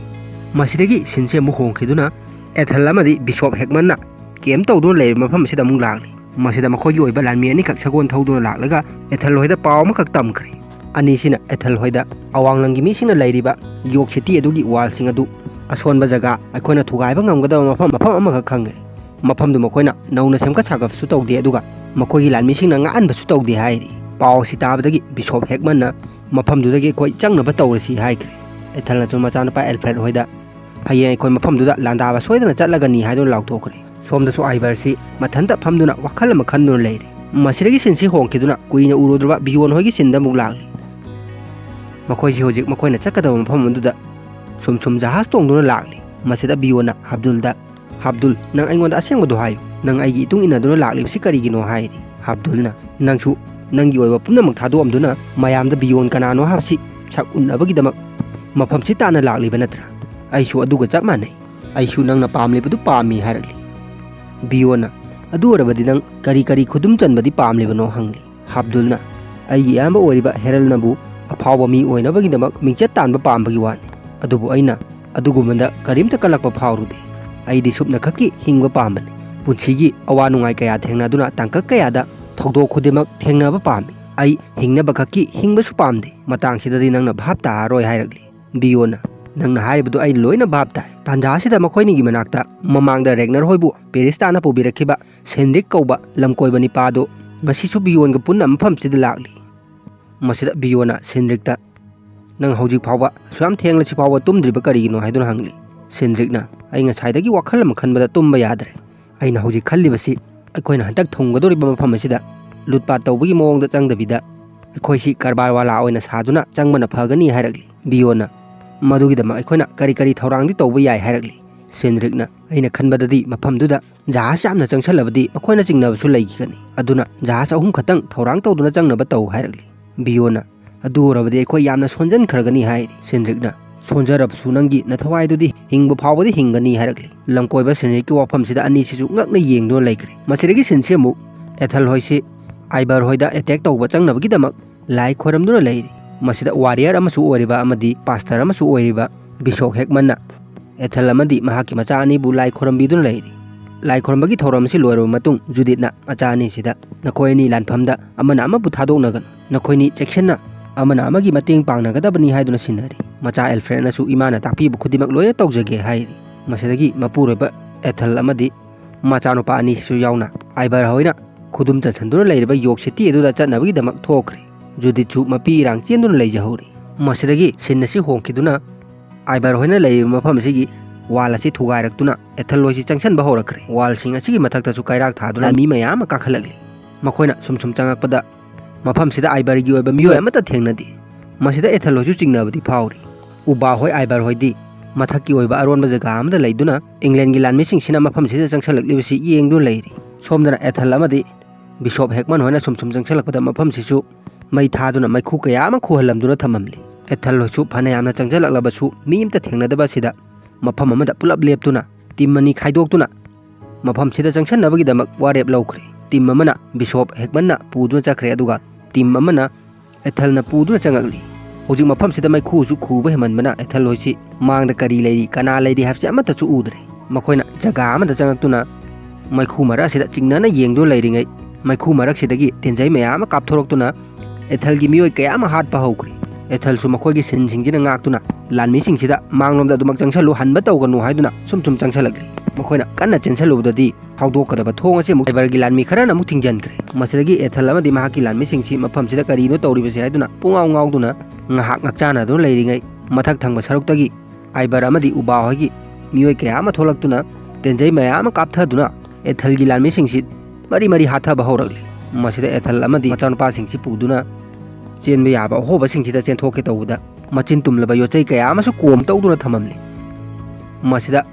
ꯃꯁꯤꯗꯒꯤ ꯁꯤꯟꯁꯦ ꯑꯃꯨꯛ ꯍꯣꯡꯈꯤꯗꯨꯅ ꯑꯦꯊꯜ ꯑꯃꯗꯤ ꯕꯤꯁꯣꯞ ꯍꯦꯛꯃꯟꯅ ꯀꯦꯝ ꯇꯧꯗꯨꯅ ꯂꯩꯔꯤꯕ ꯃꯐꯝ ꯑꯁꯤꯗ ꯑꯃꯨꯛ ꯂꯥꯛꯂꯤ꯫ ꯃꯁꯤꯗ ꯃꯈꯣꯏꯒꯤ ꯑꯣꯏꯕ ꯂꯥꯟꯃꯤ ꯑꯅꯤꯈꯛ ꯁꯒꯣꯜ ꯊꯧꯗꯨꯅ ꯂꯥꯛꯂꯒ ꯑꯦꯊꯜ ꯍꯣꯏꯗ ꯄꯥꯎ ꯑꯃꯈꯛ ꯇꯝꯈ꯭ꯔꯦ꯫ ꯑꯅꯤꯁꯤꯅ ꯑꯦꯊꯜ ꯍꯣꯏꯗ ꯑꯋꯥꯡꯂꯪꯒꯤ ꯃꯤꯁꯤꯡꯅ ꯂꯩꯔꯤꯕ ꯌꯣꯛ ꯁꯤꯇꯤ ꯑꯗꯨꯒꯤ ꯋꯥꯜꯁꯤꯡ ꯑꯗꯨ ꯑꯁꯣꯟꯕ ꯖꯒꯥ, ꯑꯩꯈꯣꯏꯅ ꯊꯨꯒꯥꯏꯕ ꯉꯝꯒꯗꯕ ꯃꯐꯝ, ꯃꯐꯝ ꯑꯃꯈꯛ ꯈꯪꯂꯦ꯫ ꯃꯐꯝꯗꯨ ꯃꯈꯣꯏꯅ ꯅꯧꯅ ꯁꯦꯝꯒꯠ ꯁꯥꯒꯠꯄꯁꯨ ꯇꯧꯗꯦ, ꯑꯗꯨꯒ ꯃꯈꯣꯏꯒꯤ ꯂꯥꯟꯃꯤꯁꯤꯡꯅ ꯉꯥꯛꯍꯟꯕꯁꯨ ꯇꯧꯗꯦ ꯍꯥꯏꯔꯤ꯫ ꯄꯥꯎ ꯑꯁꯤ ꯇꯥꯕꯗꯒꯤ ꯕꯤꯁꯣꯞ ꯍꯦꯛꯃꯟꯅ, "ꯃꯐꯝꯗꯨꯗꯒꯤ ꯑꯩꯈꯣꯏ ꯆꯪꯅꯕ ꯇꯧꯔꯁꯤ" ꯍꯥꯏꯈ꯭ꯔꯦ꯫ ꯑꯦꯊꯜꯅꯁꯨ ꯃꯆꯥꯅꯨꯄꯥ ꯑꯦꯜꯐ꯭ꯔꯦꯗ ꯍꯣꯏꯗ, "ꯍꯌꯦꯡ ꯑꯩꯈꯣꯏ ꯃꯐꯝꯗꯨꯗ ꯂꯥꯟꯗꯥꯕ ꯁꯣꯏꯗꯅ ꯆꯠꯂꯒꯅꯤ" ꯍꯥꯏꯗꯨꯅ ꯂꯥꯎꯊꯣꯛꯈ꯭ꯔꯦ꯫ ꯁꯣꯝꯗꯁꯨ ꯑꯥꯏꯚꯔꯁꯤ ꯃꯊꯟꯇ ꯐꯝꯗꯨꯅ ꯋꯥꯈꯜ ꯑꯃ ꯈꯟꯗꯨꯅ ꯂꯩꯔꯤ꯫ ꯃꯁꯤꯗꯒꯤ ꯁꯤꯟꯁꯤ ꯍꯣꯡꯈꯤꯗꯨꯅ ꯀꯨꯏꯅ ꯎꯔꯨꯗ꯭ꯔꯕ ꯕꯤꯌꯣꯟ ꯍꯣꯏꯒꯤ ꯁꯤꯟꯗ ꯑꯃꯨꯛ ꯂꯥꯛꯂꯤ꯫ ꯃꯈꯣꯏꯁꯤ ꯍꯧꯖꯤꯛ ꯃꯈꯣꯏꯅ ꯆꯠꯀꯗꯕ ꯃꯐꯝ ꯑꯗꯨꯗ ꯁꯨꯝ ꯁꯨꯝ ꯖꯍꯥꯖ ꯇꯣꯡꯗꯨꯅ ꯂꯥꯛꯂꯤ꯫ ꯃꯁꯤꯗ ꯕꯤꯌꯣꯟꯅ ꯍꯥꯕꯗꯨꯜꯗ, "ꯍꯥꯕꯗꯨꯜ, ꯅꯪ ꯑꯩꯉꯣꯟꯗ ꯑꯁꯦꯡꯕꯗꯨ ꯍꯥꯏꯌꯨ꯫ ꯅꯪ ꯑꯩꯒꯤ ꯏꯇꯨꯡ ꯏꯟꯅꯗꯨꯅ ꯂꯥꯛꯂꯤꯕꯁꯤ ꯀꯔꯤꯒꯤꯅꯣ?" ꯍꯥꯏꯔꯤ꯫ ꯍꯥꯕꯗꯨꯜꯅ, "ꯅꯪꯁꯨ ꯅꯪꯒꯤ ꯑꯣꯏꯕ ꯄꯨꯝꯅꯃꯛ ꯊꯥꯗꯣꯛꯑꯝꯗꯨꯅ ꯃꯌꯥꯝꯗ ꯕꯤꯌꯣꯟ ꯀꯅꯥꯅꯣ ꯍꯥꯏꯕꯁꯤ ꯁꯛ ꯎꯠꯅꯕꯒꯤꯗꯃꯛ ꯃꯐꯝꯁꯤ ꯇꯥꯟꯅ ꯂꯥꯛꯂꯤꯕ ꯅꯠꯇ꯭ꯔꯥ? ꯑꯩꯁꯨ ꯑꯗꯨꯒ ꯆꯞ ꯃꯥꯟꯅꯩ꯫ ꯑꯩꯁꯨ ꯅꯪꯅ ꯄꯥꯝꯂꯤꯕꯗꯨ ꯄꯥꯝꯃꯤ" ꯍꯥꯏꯔꯛꯂꯤ꯫ ꯕꯤꯌꯣꯟꯅ, "ꯑꯗꯨ ꯑꯣꯏꯔꯕꯗꯤ ꯅꯪ ꯀꯔꯤ ꯀꯔꯤ ꯈꯨꯗꯨꯝ ꯆꯟꯕꯗꯤ ꯄꯥꯝꯂꯤꯕꯅꯣ?" ꯍꯪꯂꯤ꯫ ꯑꯕꯗꯨꯜꯅ, "ꯑꯩꯒꯤ ꯏꯌꯥꯝꯕ ꯑꯣꯏꯔꯤꯕ ꯍꯦꯔꯜꯅꯕꯨ ꯑꯐꯥꯎꯕ ꯃꯤ ꯑꯣꯏꯅꯕꯒꯤꯗꯃꯛ ꯃꯤꯡꯆꯠ ꯇꯥꯟꯕ ꯄꯥꯝꯕꯒꯤ ꯋꯥꯅꯤ꯫ ꯑꯗꯨꯕꯨ ꯑꯩꯅ ꯑꯗꯨꯒꯨꯝꯕꯗ ꯀꯔꯤꯝꯇ ꯀꯜꯂꯛꯄ ꯐꯥꯎꯔꯨꯗꯦ꯫ ꯑꯩꯗꯤ ꯁꯨꯞꯅꯈꯛꯀꯤ ꯍꯤꯡꯕ ꯄꯥꯝꯕꯅꯤ꯫ ꯄꯨꯟꯁꯤꯒꯤ ꯑꯋꯥ ꯅꯨꯡꯉꯥꯏ ꯀꯌꯥ ꯊꯦꯡꯅꯗꯨꯅ ꯇꯥꯡꯀꯛ ꯀꯌꯥꯗ ꯊꯧꯗꯣꯛ ꯈꯨꯗꯤꯡꯃꯛ ꯊꯦꯡꯅꯕ ꯄꯥꯝꯃꯤ꯫ ꯑꯩ ꯍꯤꯡꯅꯕ ꯈꯛꯀꯤ ꯍꯤꯡꯕꯁꯨ ꯄꯥꯝꯗꯦ꯫ ꯃꯇꯥꯡꯁꯤꯗꯗꯤ ꯅꯪꯅ ꯚꯥꯞ ꯇꯥꯔꯔꯣꯏ" ꯍꯥꯏꯔꯛꯂꯤ꯫ ꯕꯤꯌꯣꯟꯅ, "ꯅꯪꯅ ꯍꯥꯏꯔꯤꯕꯗꯨ ꯑꯩ ꯂꯣꯏꯅ ꯚꯥꯞ ꯇꯥꯏ꯫ ꯇꯥꯟꯖꯥ ꯑꯁꯤꯗ ꯃꯈꯣꯏꯅꯤꯒꯤ ꯃꯅꯥꯛꯇ ꯃꯃꯥꯡꯗ ꯔꯦꯒꯅꯔ ꯍꯣꯏꯕꯨ ꯄꯦꯔꯤꯁ ꯇꯥꯟꯅ ꯄꯨꯕꯤꯔꯛꯈꯤꯕ ꯁꯦꯟꯗ꯭ꯔꯤꯛ ꯀꯧꯕ ꯂꯝꯀꯣꯏꯕ ꯅꯤꯄꯥꯗꯨ ꯉꯁꯤꯁꯨ ꯕꯤꯌꯣꯟꯒ ꯄꯨꯟꯅ ꯃꯐꯝꯁꯤꯗ ꯂꯥꯛꯂꯤ"꯫ ꯃꯁꯤꯗ ꯕꯤꯌꯣꯟꯅ ꯁꯦꯟꯗ꯭ꯔꯤꯛꯇ, "ꯅꯪ ꯍꯧꯖꯤꯛ ꯐꯥꯎꯕ ꯑꯁꯨꯛ ꯌꯥꯝ ꯊꯦꯡꯂꯁꯤ ꯐꯥꯎꯕ ꯇꯨꯝꯗ꯭ꯔꯤꯕ ꯀꯔꯤꯒꯤꯅꯣ?" ꯍꯥꯏꯗꯨꯅ ꯍꯪꯂꯤ꯫ ꯁꯦꯟꯗ꯭ꯔꯤꯛꯅ, "ꯑꯩ ꯉꯁꯥꯏꯗꯒꯤ ꯋꯥꯈꯜ ꯑꯃ ꯈꯟꯕꯗ ꯇꯨꯝꯕ ꯌꯥꯗ꯭ꯔꯦ꯫ ꯑꯩꯅ ꯍꯧꯖꯤꯛ ꯈꯜꯂꯤꯕꯁꯤ ꯑꯩꯈꯣꯏꯅ ꯍꯟꯗꯛ ꯊꯨꯡꯒꯗꯧꯔꯤꯕ ꯃꯐꯝ ꯑꯁꯤꯗ ꯂꯨꯠꯄꯥꯠ ꯇꯧꯕꯒꯤ ꯃꯑꯣꯡꯗ ꯆꯪꯗꯕꯤꯗ ꯑꯩꯈꯣꯏꯁꯤ ꯀꯔꯕꯥꯔ ꯋꯥꯂꯥ ꯑꯣꯏꯅ ꯁꯥꯗꯨꯅ ꯆꯪꯕꯅ ꯐꯒꯅꯤ" ꯍꯥꯏꯔꯛꯂꯤ꯫ ꯕꯤꯌꯣꯟꯅ, "ꯃꯗꯨꯒꯤꯗꯃꯛ ꯑꯩꯈꯣꯏꯅ ꯀꯔꯤ ꯀꯔꯤ ꯊꯧꯔꯥꯡꯗꯤ ꯇꯧꯕ ꯌꯥꯏ?" ꯍꯥꯏꯔꯛꯂꯤ꯫ ꯁꯦꯟꯗ꯭ꯔꯤꯛꯅ, "ꯑꯩꯅ ꯈꯟꯕꯗꯗꯤ ꯃꯐꯝꯗꯨꯗ ꯖꯍꯥꯖ ꯌꯥꯝꯅ ꯆꯪꯁꯜꯂꯕꯗꯤ ꯃꯈꯣꯏꯅ ꯆꯤꯡꯅꯕꯁꯨ ꯂꯩꯈꯤꯒꯅꯤ꯫ ꯑꯗꯨꯅ ꯖꯍꯥꯖ ꯑꯍꯨꯝ ꯈꯛꯇꯪ ꯊꯧꯔꯥꯡ ꯇꯧꯗꯨꯅ ꯆꯪꯅꯕ ꯇꯧ" ꯍꯥꯏꯔꯛꯂꯤ꯫ ꯕꯤꯌꯣꯟꯅ, "ꯑꯗꯨ ꯑꯣꯏꯔꯕꯗꯤ ꯑꯩꯈꯣꯏ ꯌꯥꯝꯅ ꯁꯣꯟꯖꯟꯈ꯭ꯔꯒꯅꯤ" ꯍꯥꯏꯔꯤ꯫ ꯁꯦꯟꯗ꯭ꯔꯤꯛꯅ, "ꯁꯣꯟꯖꯔꯕꯁꯨ ꯅꯪꯒꯤ ꯅꯊꯋꯥꯏꯗꯨꯗꯤ ꯍꯤꯡꯕ ꯐꯥꯎꯕꯗꯤ ꯍꯤꯡꯒꯅꯤ" ꯍꯥꯏꯔꯛꯂꯤ꯫ ꯂꯝꯀꯣꯏꯕ ꯁꯦꯟꯗ꯭ꯔꯤꯛꯀꯤ ꯋꯥꯐꯝꯁꯤꯗ ꯑꯅꯤꯁꯤꯁꯨ ꯉꯛꯅ ꯌꯦꯡꯗꯨꯅ ꯂꯩꯈ꯭ꯔꯦ꯫ ꯃꯁꯤꯗꯒꯤ ꯁꯤꯟꯁꯤ ꯑꯃꯨꯛ ꯑꯦꯊꯜ ꯍꯣꯏꯁꯤ ꯑꯥꯏꯕꯔ ꯍꯣꯏꯗ ꯑꯦꯇꯦꯛ ꯇꯧꯕ ꯆꯪꯅꯕꯒꯤꯗꯃꯛ ꯂꯥꯏ ꯈꯣꯏꯔꯝꯗꯨꯅ ꯂꯩꯔꯤ꯫ ꯃꯁꯤꯗ ꯋꯥꯔꯤꯌꯔ ꯑꯃꯁꯨ ꯑꯣꯏꯔꯤꯕ ꯑꯃꯗꯤ ꯄꯥꯁꯇꯔ ꯑꯃꯁꯨ ꯑꯣꯏꯔꯤꯕ ꯕꯤꯁꯣꯞ ꯍꯦꯛꯃꯟꯅ ꯑꯦꯊꯜ ꯑꯃꯗꯤ ꯃꯍꯥꯛꯀꯤ ꯃꯆꯥ ꯑꯅꯤꯕꯨ ꯂꯥꯏ ꯈꯣꯏꯔꯝꯕꯤꯗꯨꯅ ꯂꯩꯔꯤ꯫ ꯂꯥꯏ ꯈꯣꯏꯔꯝꯕꯒꯤ ꯊꯧꯔꯝ ꯑꯁꯤ ꯂꯣꯏꯔꯕ ꯃꯇꯨꯡ ꯖꯨꯗꯤꯠꯅ ꯃꯆꯥ ꯑꯅꯤꯁꯤꯗ, "ꯅꯈꯣꯏ ꯑꯅꯤ ꯂꯥꯟꯐꯝꯗ ꯑꯃꯅ ꯑꯃꯕꯨ ꯊꯥꯗꯣꯛꯅꯒꯅꯨ꯫ ꯅꯈꯣꯏꯅꯤ ꯆꯦꯛꯁꯤꯟꯅ ꯑꯃꯅ ꯑꯃꯒꯤ ꯃꯇꯦꯡ ꯄꯥꯡꯅꯒꯗꯕꯅꯤ" ꯍꯥꯏꯗꯨꯅ ꯁꯤꯟꯅꯔꯤ꯫ ꯃꯆꯥ ꯑꯦꯜꯐ꯭ꯔꯦꯗꯅꯁꯨ, "ꯏꯃꯥꯅ ꯇꯥꯛꯄꯤꯕ ꯈꯨꯗꯤꯡꯃꯛ ꯂꯣꯏꯅ ꯇꯧꯖꯒꯦ" ꯍꯥꯏꯔꯤ꯫ ꯃꯁꯤꯗꯒꯤ ꯃꯄꯨꯔꯣꯏꯕ ꯑꯦꯊꯜ ꯑꯃꯗꯤ ꯃꯆꯥꯅꯨꯄꯥ ꯑꯅꯤꯁꯤꯁꯨ ꯌꯥꯎꯅ ꯑꯥꯏꯕꯔ ꯍꯣꯏꯅ ꯈꯨꯗꯨꯝ ꯆꯟꯁꯤꯟꯗꯨꯅ ꯂꯩꯔꯤꯕ ꯌꯣꯛ ꯁꯤꯇꯤ ꯑꯗꯨꯗ ꯆꯠꯅꯕꯒꯤꯗꯃꯛ ꯊꯣꯛꯈ꯭ꯔꯦ꯫ ꯖꯨꯗꯤꯠꯁꯨ ꯃꯄꯤ ꯏꯔꯥꯡ ꯆꯦꯟꯗꯨꯅ ꯂꯩꯖꯍꯧꯔꯤ꯫ ꯃꯁꯤꯗꯒꯤ ꯁꯤꯟ ꯑꯁꯤ ꯍꯣꯡꯈꯤꯗꯨꯅ ꯑꯥꯏꯕꯔ ꯍꯣꯏꯅ ꯂꯩꯔꯤꯕ ꯃꯐꯝ ꯑꯁꯤꯒꯤ ꯋꯥꯜ ꯑꯁꯤ ꯊꯨꯒꯥꯏꯔꯛꯇꯨꯅ ꯑꯦꯊꯜ ꯍꯣꯏꯁꯤ ꯆꯪꯁꯤꯟꯕ ꯍꯧꯔꯛꯈ꯭ꯔꯦ꯫ ꯋꯥꯜꯁꯤꯡ ꯑꯁꯤꯒꯤ ꯃꯊꯛꯇꯁꯨ ꯀꯩꯔꯥꯛ ꯊꯥꯗꯨꯅ ꯃꯤ ꯃꯌꯥꯝ ꯑꯃ ꯀꯥꯈꯠꯂꯛꯂꯤ꯫ ꯃꯈꯣꯏꯅ ꯁꯨꯝ ꯁꯨꯝ ꯆꯪꯉꯛꯄꯗ ꯃꯐꯝꯁꯤꯗ ꯑꯥꯏꯕꯔꯒꯤ ꯑꯣꯏꯕ ꯃꯤꯑꯣꯏ ꯑꯃꯠꯇ ꯊꯦꯡꯅꯗꯦ꯫ ꯃꯁꯤꯗ ꯑꯦꯊꯜ ꯍꯣꯏꯁꯨ ꯆꯤꯡꯅꯕꯗꯤ ꯐꯥꯎꯔꯤ꯫ ꯎꯕꯥ ꯍꯣꯏ, ꯑꯥꯏꯕꯔ ꯍꯣꯏꯗꯤ ꯃꯊꯛꯀꯤ ꯑꯣꯏꯕ ꯑꯔꯣꯟꯕ ꯖꯒꯥ ꯑꯃꯗ ꯂꯩꯗꯨꯅ ꯏꯪꯂꯦꯟꯒꯤ ꯂꯥꯟꯃꯤꯁꯤꯡꯁꯤꯅ ꯃꯐꯝꯁꯤꯗ ꯆꯪꯁꯤꯜꯂꯛꯂꯤꯕꯁꯤ ꯌꯦꯡꯗꯨꯅ ꯂꯩꯔꯤ꯫ ꯁꯣꯝꯗꯅ ꯑꯦꯊꯜ ꯑꯃꯗꯤ ꯕꯤꯁꯣꯞ ꯍꯦꯛꯃꯟ ꯍꯣꯏꯅ ꯁꯨꯝ ꯁꯨꯝ ꯆꯪꯁꯤꯜꯂꯛꯄꯗ ꯃꯐꯝꯁꯤꯁꯨ ꯃꯩ ꯊꯥꯗꯨꯅ ꯃꯩꯈꯨ ꯀꯌꯥ ꯑꯃ ꯈꯨꯍꯜꯂꯝꯗꯨꯅ ꯊꯝꯃꯝꯂꯤ꯫ ꯑꯦꯊꯜ ꯍꯣꯏꯁꯨ ꯐꯅꯌꯥꯝꯅ ꯆꯪꯁꯤꯜꯂꯛꯂꯕꯁꯨ ꯃꯤ ꯑꯃꯠꯇ ꯊꯦꯡꯅꯗꯕ ꯑꯁꯤꯗ ꯃꯐꯝ ꯑꯃꯗ ꯄꯨꯂꯞ ꯂꯦꯞꯇꯨꯅ ꯇꯤꯝ ꯑꯅꯤ ꯈꯥꯏꯗꯣꯛꯇꯨꯅ ꯃꯐꯝꯁꯤꯗ ꯆꯪꯁꯟꯅꯕꯒꯤꯗꯃꯛ ꯋꯥꯔꯦꯞ ꯂꯧꯈ꯭ꯔꯦ꯫ ꯇꯤꯝ ꯑꯃꯅ ꯕꯤꯁꯣꯞ ꯍꯦꯛꯃꯟꯅ ꯄꯨꯗꯨꯅ ꯆꯠꯈ꯭ꯔꯦ, ꯑꯗꯨꯒ ꯇꯤꯝ ꯑꯃꯅ ꯑꯦꯊꯜꯅ ꯄꯨꯗꯨꯅ ꯆꯪꯉꯛꯂꯤ꯫ ꯍꯧꯖꯤꯛ ꯃꯐꯝꯁꯤꯗ ꯃꯩꯈꯨꯁꯨ ꯈꯨꯕ ꯍꯦꯟꯃꯟꯕꯅ ꯑꯦꯊꯜ ꯍꯣꯏꯁꯤ ꯃꯥꯡꯗ ꯀꯔꯤ ꯂꯩꯔꯤ, ꯀꯅꯥ ꯂꯩꯔꯤ ꯍꯥꯏꯕꯁꯤ ꯑꯃꯠꯇꯁꯨ ꯎꯗ꯭ꯔꯦ꯫ ꯃꯈꯣꯏꯅ ꯖꯒꯥ ꯑꯃꯗ ꯆꯪꯉꯛꯇꯨꯅ ꯃꯩꯈꯨ ꯃꯔꯛ ꯑꯁꯤꯗ ꯆꯤꯡꯅꯅ ꯌꯦꯡꯗꯨꯅ ꯂꯩꯔꯤꯉꯩ, ꯃꯩꯈꯨ ꯃꯔꯛꯁꯤꯗꯒꯤ ꯇꯦꯟꯖꯩ ꯃꯌꯥꯝ ꯑꯃ ꯀꯥꯞꯊꯣꯔꯛꯇꯨꯅ ꯑꯦꯊꯜꯒꯤ ꯃꯤꯑꯣꯏ ꯀꯌꯥ ꯑꯃ ꯍꯥꯠꯄ ꯍꯧꯈ꯭ꯔꯦ꯫ ꯑꯦꯊꯜꯁꯨ ꯃꯈꯣꯏꯒꯤ ꯁꯤꯟꯁꯤꯡꯁꯤꯅ ꯉꯥꯛꯇꯨꯅ ꯂꯥꯟꯃꯤꯁꯤꯡꯁꯤꯗ ꯃꯥꯡꯂꯣꯝꯗ ꯑꯗꯨꯃꯛ ꯆꯪꯁꯜꯂꯨ, ꯍꯟꯕ ꯇꯧꯒꯅꯨ ꯍꯥꯏꯗꯨꯅ ꯁꯨꯝ ꯁꯨꯝ ꯆꯪꯁꯜꯂꯛꯂꯤ꯫ ꯃꯈꯣꯏꯅ ꯀꯟꯅ ꯆꯦꯟꯁꯜꯂꯨꯕꯗꯗꯤ ꯍꯧꯗꯣꯛꯀꯗꯕ ꯊꯣꯡ ꯑꯁꯤ ꯑꯃꯨꯛ ꯑꯥꯏꯕꯔꯒꯤ ꯂꯥꯟꯃꯤ ꯈꯔꯅ ꯑꯃꯨꯛ ꯊꯤꯡꯖꯤꯟꯈ꯭ꯔꯦ꯫ ꯃꯁꯤꯗꯒꯤ ꯑꯦꯊꯜ ꯑꯃꯗꯤ ꯃꯍꯥꯛꯀꯤ ꯂꯥꯟꯃꯤꯁꯤꯡꯁꯤ ꯃꯐꯝꯁꯤꯗ ꯀꯔꯤꯅꯣ ꯇꯧꯔꯤꯕꯁꯦ ꯍꯥꯏꯗꯨꯅ ꯄꯨꯡꯉꯥꯎ ꯉꯥꯎꯗꯨꯅ ꯉꯥꯏꯍꯥꯛ ꯉꯥꯛꯆꯥꯅꯗꯨꯅ ꯂꯩꯔꯤꯉꯩ, ꯃꯊꯛ ꯊꯪꯕ ꯁꯔꯨꯛꯇꯒꯤ ꯑꯥꯏꯕꯔ ꯑꯃꯗꯤ ꯎꯕꯥ ꯍꯣꯏꯒꯤ ꯃꯤꯑꯣꯏ ꯀꯌꯥ ꯑꯃ ꯊꯣꯛꯂꯛꯇꯨꯅ ꯇꯦꯟꯖꯩ ꯃꯌꯥꯝ ꯑꯃ ꯀꯥꯞꯊꯗꯨꯅ ꯑꯦꯊꯜꯒꯤ ꯂꯥꯟꯃꯤꯁꯤꯡꯁꯤ ꯃꯔꯤ ꯃꯔꯤ ꯍꯥꯠꯊꯕ ꯍꯧꯔꯛꯂꯤ꯫ ꯃꯁꯤꯗ ꯑꯦꯊꯜ ꯑꯃꯗꯤ ꯃꯆꯥꯅꯨꯄꯥꯁꯤꯡꯁꯤ ꯄꯨꯗꯨꯅ ꯆꯦꯟꯕ ꯌꯥꯕ ꯑꯍꯣꯕꯁꯤꯡꯁꯤꯗ ꯆꯦꯟꯊꯣꯛꯀꯦ ꯇꯧꯕꯗ ꯃꯆꯤꯟ ꯇꯨꯝꯂꯕ ꯌꯣꯠꯆꯩ ꯀꯌꯥ ꯑꯃꯁꯨ ꯀꯣꯝ ꯇꯧꯗꯨꯅ ꯊꯝꯃꯝꯂꯤ꯫ ꯃꯁꯤꯗ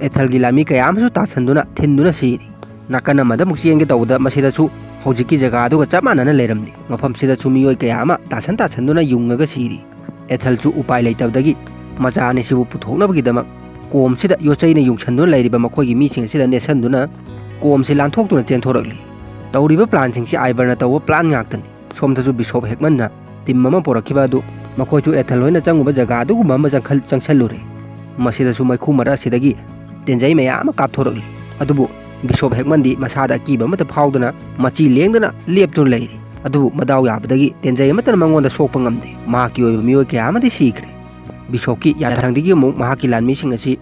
ꯑꯦꯊꯜꯒꯤ ꯂꯥꯟꯃꯤ ꯀꯌꯥ ꯑꯃꯁꯨ ꯇꯥꯁꯟꯗꯨꯅ ꯊꯤꯟꯗꯨꯅ ꯁꯤꯔꯤ꯫ ꯅꯥꯀꯟ ꯑꯃꯗ ꯑꯃꯨꯛ ꯆꯦꯟꯒꯦ ꯇꯧꯕꯗ ꯃꯁꯤꯗꯁꯨ ꯍꯧꯖꯤꯛꯀꯤ ꯖꯒꯥꯗꯨꯒ ꯆꯞ ꯃꯥꯟꯅꯅ ꯂꯩꯔꯝꯂꯤ꯫ ꯃꯐꯝꯁꯤꯗꯁꯨ ꯃꯤꯑꯣꯏ ꯀꯌꯥ ꯑꯃ ꯇꯥꯁꯟ ꯇꯥꯁꯟꯗꯨꯅ ꯌꯨꯡꯉꯒ ꯁꯤꯔꯤ꯫ ꯑꯦꯊꯜꯁꯨ ꯎꯄꯥꯏ ꯂꯩꯇꯕꯗꯒꯤ ꯃꯆꯥ ꯑꯅꯤꯁꯤꯕꯨ ꯄꯨꯊꯣꯛꯅꯕꯒꯤꯗꯃꯛ ꯀꯣꯝꯁꯤꯗ ꯌꯣꯠꯆꯩꯅ ꯌꯨꯡꯁꯟꯗꯨꯅ ꯂꯩꯔꯤꯕ ꯃꯈꯣꯏꯒꯤ ꯃꯤꯁꯤꯡ ꯑꯁꯤꯗ ꯅꯦꯠꯁꯟꯗꯨꯅ ꯀꯣꯝꯁꯤ ꯂꯥꯟꯊꯣꯛꯇꯨꯅ ꯆꯦꯟꯊꯣꯔꯛꯂꯤ꯫ ꯇꯧꯔꯤꯕ ꯄ꯭ꯂꯥꯟꯁꯤꯡꯁꯤ ꯑꯥꯏꯕꯔꯅ ꯇꯧꯕ ꯄ꯭ꯂꯥꯟ ꯉꯥꯛꯇꯅꯤ꯫ ꯁꯣꯝꯗꯁꯨ ꯕꯤꯁꯣꯞ ꯍꯦꯛꯃꯟꯅ ꯇꯤꯝ ꯑꯃ ꯄꯨꯔꯛꯈꯤꯕ ꯑꯗꯨ ꯃꯈꯣꯏꯁꯨ ꯑꯦꯊꯜ ꯍꯣꯏꯅ ꯆꯪꯉꯨꯕ ꯖꯒꯥ ꯑꯗꯨꯒꯨꯝꯕ ꯑꯃ ꯆꯪꯈꯜ-, ꯆꯪꯁꯜꯂꯨꯔꯦ꯫ ꯃꯁꯤꯗꯁꯨ ꯃꯩꯈꯨ ꯃꯔꯛ ꯑꯁꯤꯗꯒꯤ ꯇꯦꯟꯖꯩ ꯃꯌꯥꯝ ꯑꯃ ꯀꯥꯞꯊꯣꯔꯛꯂꯤ꯫ ꯑꯗꯨꯕꯨ ꯕꯤꯁꯣꯞ ꯍꯦꯛꯃꯟꯗꯤ ꯃꯁꯥꯗ ꯑꯀꯤꯕ ꯑꯃꯠꯇ ꯐꯥꯎꯗꯅ ꯃꯆꯤ ꯂꯦꯡꯗꯅ ꯂꯦꯞꯇꯨꯅ ꯂꯩꯔꯤ꯫ ꯑꯗꯨꯕꯨ ꯃꯗꯥꯎ ꯌꯥꯕꯗꯒꯤ ꯇꯦꯟꯖꯩ ꯑꯃꯠꯇꯅ ꯃꯉꯣꯟꯗ ꯁꯣꯛꯄ ꯉꯝꯗꯦ꯫ ꯃꯍꯥꯛꯀꯤ ꯑꯣꯏꯕ ꯃꯤꯑꯣꯏ ꯀꯌꯥ ꯑꯃꯗꯤ ꯁꯤꯈ꯭ꯔꯦ꯫ ꯕꯤꯁꯣꯞꯀꯤ ꯌꯥꯊꯪꯗꯒꯤ ꯑꯃꯨꯛ ꯃꯍꯥꯛꯀꯤ ꯂꯥꯟꯃꯤꯁꯤꯡ ꯑꯁꯤ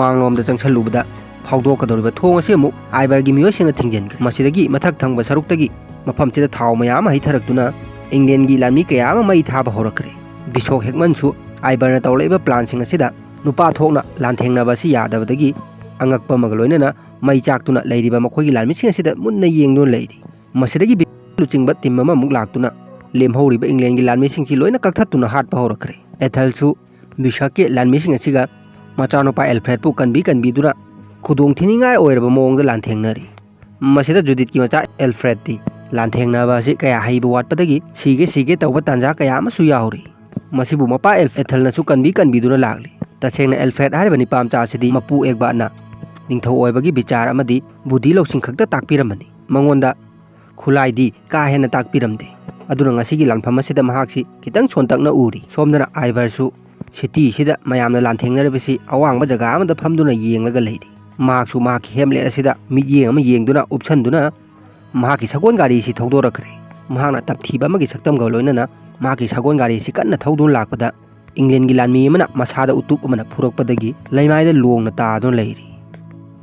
ꯃꯥꯡꯂꯣꯝꯗ ꯆꯪꯁꯜꯂꯨꯕꯗ ꯐꯥꯎꯗꯣꯛꯀꯗꯧꯔꯤꯕ ꯊꯣꯡ ꯑꯁꯤ ꯑꯃꯨꯛ ꯑꯥꯏꯕꯔꯒꯤ ꯃꯤꯑꯣꯏꯁꯤꯡꯅ ꯊꯤꯡꯖꯤꯟꯈ꯭ꯔꯦ꯫ ꯃꯁꯤꯗꯒꯤ ꯃꯊꯛ ꯊꯪꯕ ꯁꯔꯨꯛꯇꯒꯤ ꯃꯐꯝꯁꯤꯗ ꯊꯥꯎ ꯃꯌꯥꯝ ꯑꯃ ꯍꯩꯊꯔꯛꯇꯨꯅ ꯏꯪꯂꯦꯟꯒꯤ ꯂꯥꯟꯃꯤ ꯀꯌꯥ ꯑꯃ ꯃꯩ ꯊꯥꯕ ꯍꯧꯔꯛꯈ꯭ꯔꯦ꯫ ꯕꯤꯁꯣꯞ ꯍꯦꯛꯃꯟꯁꯨ ꯑꯥꯏꯕꯔꯅ ꯇꯧꯔꯛꯏꯕ ꯄ꯭ꯂꯥꯟꯁꯤꯡ ꯑꯁꯤꯗ ꯅꯨꯄꯥ ꯊꯣꯛꯅ ꯂꯥꯟꯊꯦꯡꯅꯕ ꯑꯁꯤ ꯌꯥꯗꯕꯗꯒꯤ ꯑꯉꯛꯄ ꯑꯃꯒ ꯂꯣꯏꯅꯅ ꯃꯩ ꯆꯥꯛꯇꯨꯅ ꯂꯩꯔꯤꯕ ꯃꯈꯣꯏꯒꯤ ꯂꯥꯟꯃꯤꯁꯤꯡ ꯑꯁꯤꯗ ꯃꯨꯟꯅ ꯌꯦꯡꯗꯨꯅ ꯂꯩꯔꯤ꯫ ꯃꯁꯤꯗꯒꯤ ꯕꯤ-, ꯂꯨꯆꯤꯡꯕ ꯇꯤꯝ ꯑꯃꯃꯨꯛ ꯂꯥꯛꯇꯨꯅ ꯂꯦꯝꯍꯧꯔꯤꯕ ꯏꯪꯂꯦꯟꯒꯤ ꯂꯥꯟꯃꯤꯁꯤꯡꯁꯤ ꯂꯣꯏꯅ ꯀꯛꯊꯠꯇꯨꯅ ꯍꯥꯠꯄ ꯍꯧꯔꯛꯈ꯭ꯔꯦ꯫ ꯑꯦꯊꯜꯁꯨ ꯕꯤꯁꯛꯀꯤ ꯂꯥꯟꯃꯤꯁꯤꯡ ꯑꯁꯤꯒ ꯃꯆꯥꯅꯨꯄꯥ ꯑꯦꯜꯐ꯭ꯔꯦꯗꯄꯨ ꯀꯟꯕꯤ ꯀꯟꯕꯤꯗꯨꯅ ꯈꯨꯗꯣꯡ ꯊꯤꯅꯤꯡꯉꯥꯏ ꯑꯣꯏꯔꯕ ꯃꯑꯣꯡꯗ ꯂꯥꯟꯊꯦꯡꯅꯔꯤ꯫ ꯃꯁꯤꯗ ꯖꯨꯗꯤꯠꯀꯤ ꯃꯆꯥ ꯑꯦꯜꯐ꯭ꯔꯦꯗꯇꯤ ꯂꯥꯟꯊꯦꯡꯅꯕ ꯑꯁꯤ ꯀꯌꯥ ꯍꯩꯕ ꯋꯥꯠꯄꯗꯒꯤ ꯁꯤꯒꯦ ꯁꯤꯒꯦ ꯇꯧꯕ ꯇꯥꯟꯖꯥ ꯀꯌꯥ ꯑꯃꯁꯨ ꯌꯥꯎꯔꯤ꯫ ꯃꯁꯤꯕꯨ ꯃꯄꯥ ꯑꯦꯜꯐ-, ꯑꯦꯊꯜꯅꯁꯨ ꯀꯟꯕꯤ ꯀꯟꯕꯤꯗꯨꯅ ꯂꯥꯛꯂꯤ꯫ ꯇꯁꯦꯡꯅ ꯑꯦꯜꯐ꯭ꯔꯦꯗ ꯍꯥꯏꯔꯤꯕ ꯅꯤꯄꯥ ꯃꯆꯥ ꯑꯁꯤꯗꯤ ꯃꯄꯨ ꯑꯦꯒꯕꯥꯔꯠꯅ ꯅꯤꯡꯊꯧ ꯑꯣꯏꯕꯒꯤ ꯕꯤꯆꯥꯔ ꯑꯃꯗꯤ ꯕꯨꯙꯤ ꯂꯧꯁꯤꯡ ꯈꯛꯇ ꯇꯥꯛꯄꯤꯔꯝꯕꯅꯤ꯫ ꯃꯉꯣꯟꯗ ꯈꯨꯠꯂꯥꯏꯗꯤ ꯀꯥ ꯍꯦꯟꯅ ꯇꯥꯛꯄꯤꯔꯝꯗꯦ꯫ ꯑꯗꯨꯅ ꯉꯁꯤꯒꯤ ꯂꯥꯟꯐꯝ ꯑꯁꯤꯗ ꯃꯍꯥꯛꯁꯤ ꯈꯤꯇꯪ ꯁꯣꯟꯇꯛꯅ ꯎꯔꯤ꯫ ꯁꯣꯝꯗꯅ ꯑꯥꯏꯚꯔꯁꯨ ꯁꯤꯇꯤꯁꯤꯗ ꯃꯌꯥꯝꯅ ꯂꯥꯟꯊꯦꯡꯅꯔꯤꯕꯁꯤ ꯑꯋꯥꯡꯕ ꯖꯒꯥ ꯑꯃꯗ ꯐꯝꯗꯨꯅ ꯌꯦꯡꯂꯒ ꯂꯩꯔꯤ꯫ ꯃꯍꯥꯛꯁꯨ ꯃꯍꯥꯛꯀꯤ ꯍꯦꯝꯂꯦꯠ ꯑꯁꯤꯗ ꯃꯤꯠꯌꯦꯡ ꯑꯃ ꯌꯦꯡꯗꯨꯅ ꯎꯞꯁꯟꯗꯨꯅ ꯃꯍꯥꯛꯀꯤ ꯁꯒꯣꯜ ꯒꯥꯔꯤ ꯑꯁꯤ ꯊꯧꯗꯣꯔꯛꯈ꯭ꯔꯦ꯫ ꯃꯍꯥꯛꯅ ꯇꯝꯊꯤꯕ ꯑꯃꯒꯤ ꯁꯛꯇꯝꯒ ꯂꯣꯏꯅꯅ ꯃꯍꯥꯛꯀꯤ ꯁꯒꯣꯜ ꯒꯥꯔꯤ ꯑꯁꯤ ꯀꯟꯅ ꯊꯧꯗꯨꯅ ꯂꯥꯛꯄꯗ ꯏꯪꯂꯦꯟꯒꯤ ꯂꯥꯟꯃꯤ ꯑꯃꯅ ꯃꯁꯥꯗ ꯎꯇꯨꯞ ꯑꯃꯅ ꯐꯨꯔꯛꯄꯗꯒꯤ ꯂꯩꯃꯥꯏꯗ ꯂꯣꯡꯅ ꯇꯥꯗꯨꯅ ꯂꯩꯔꯤ꯫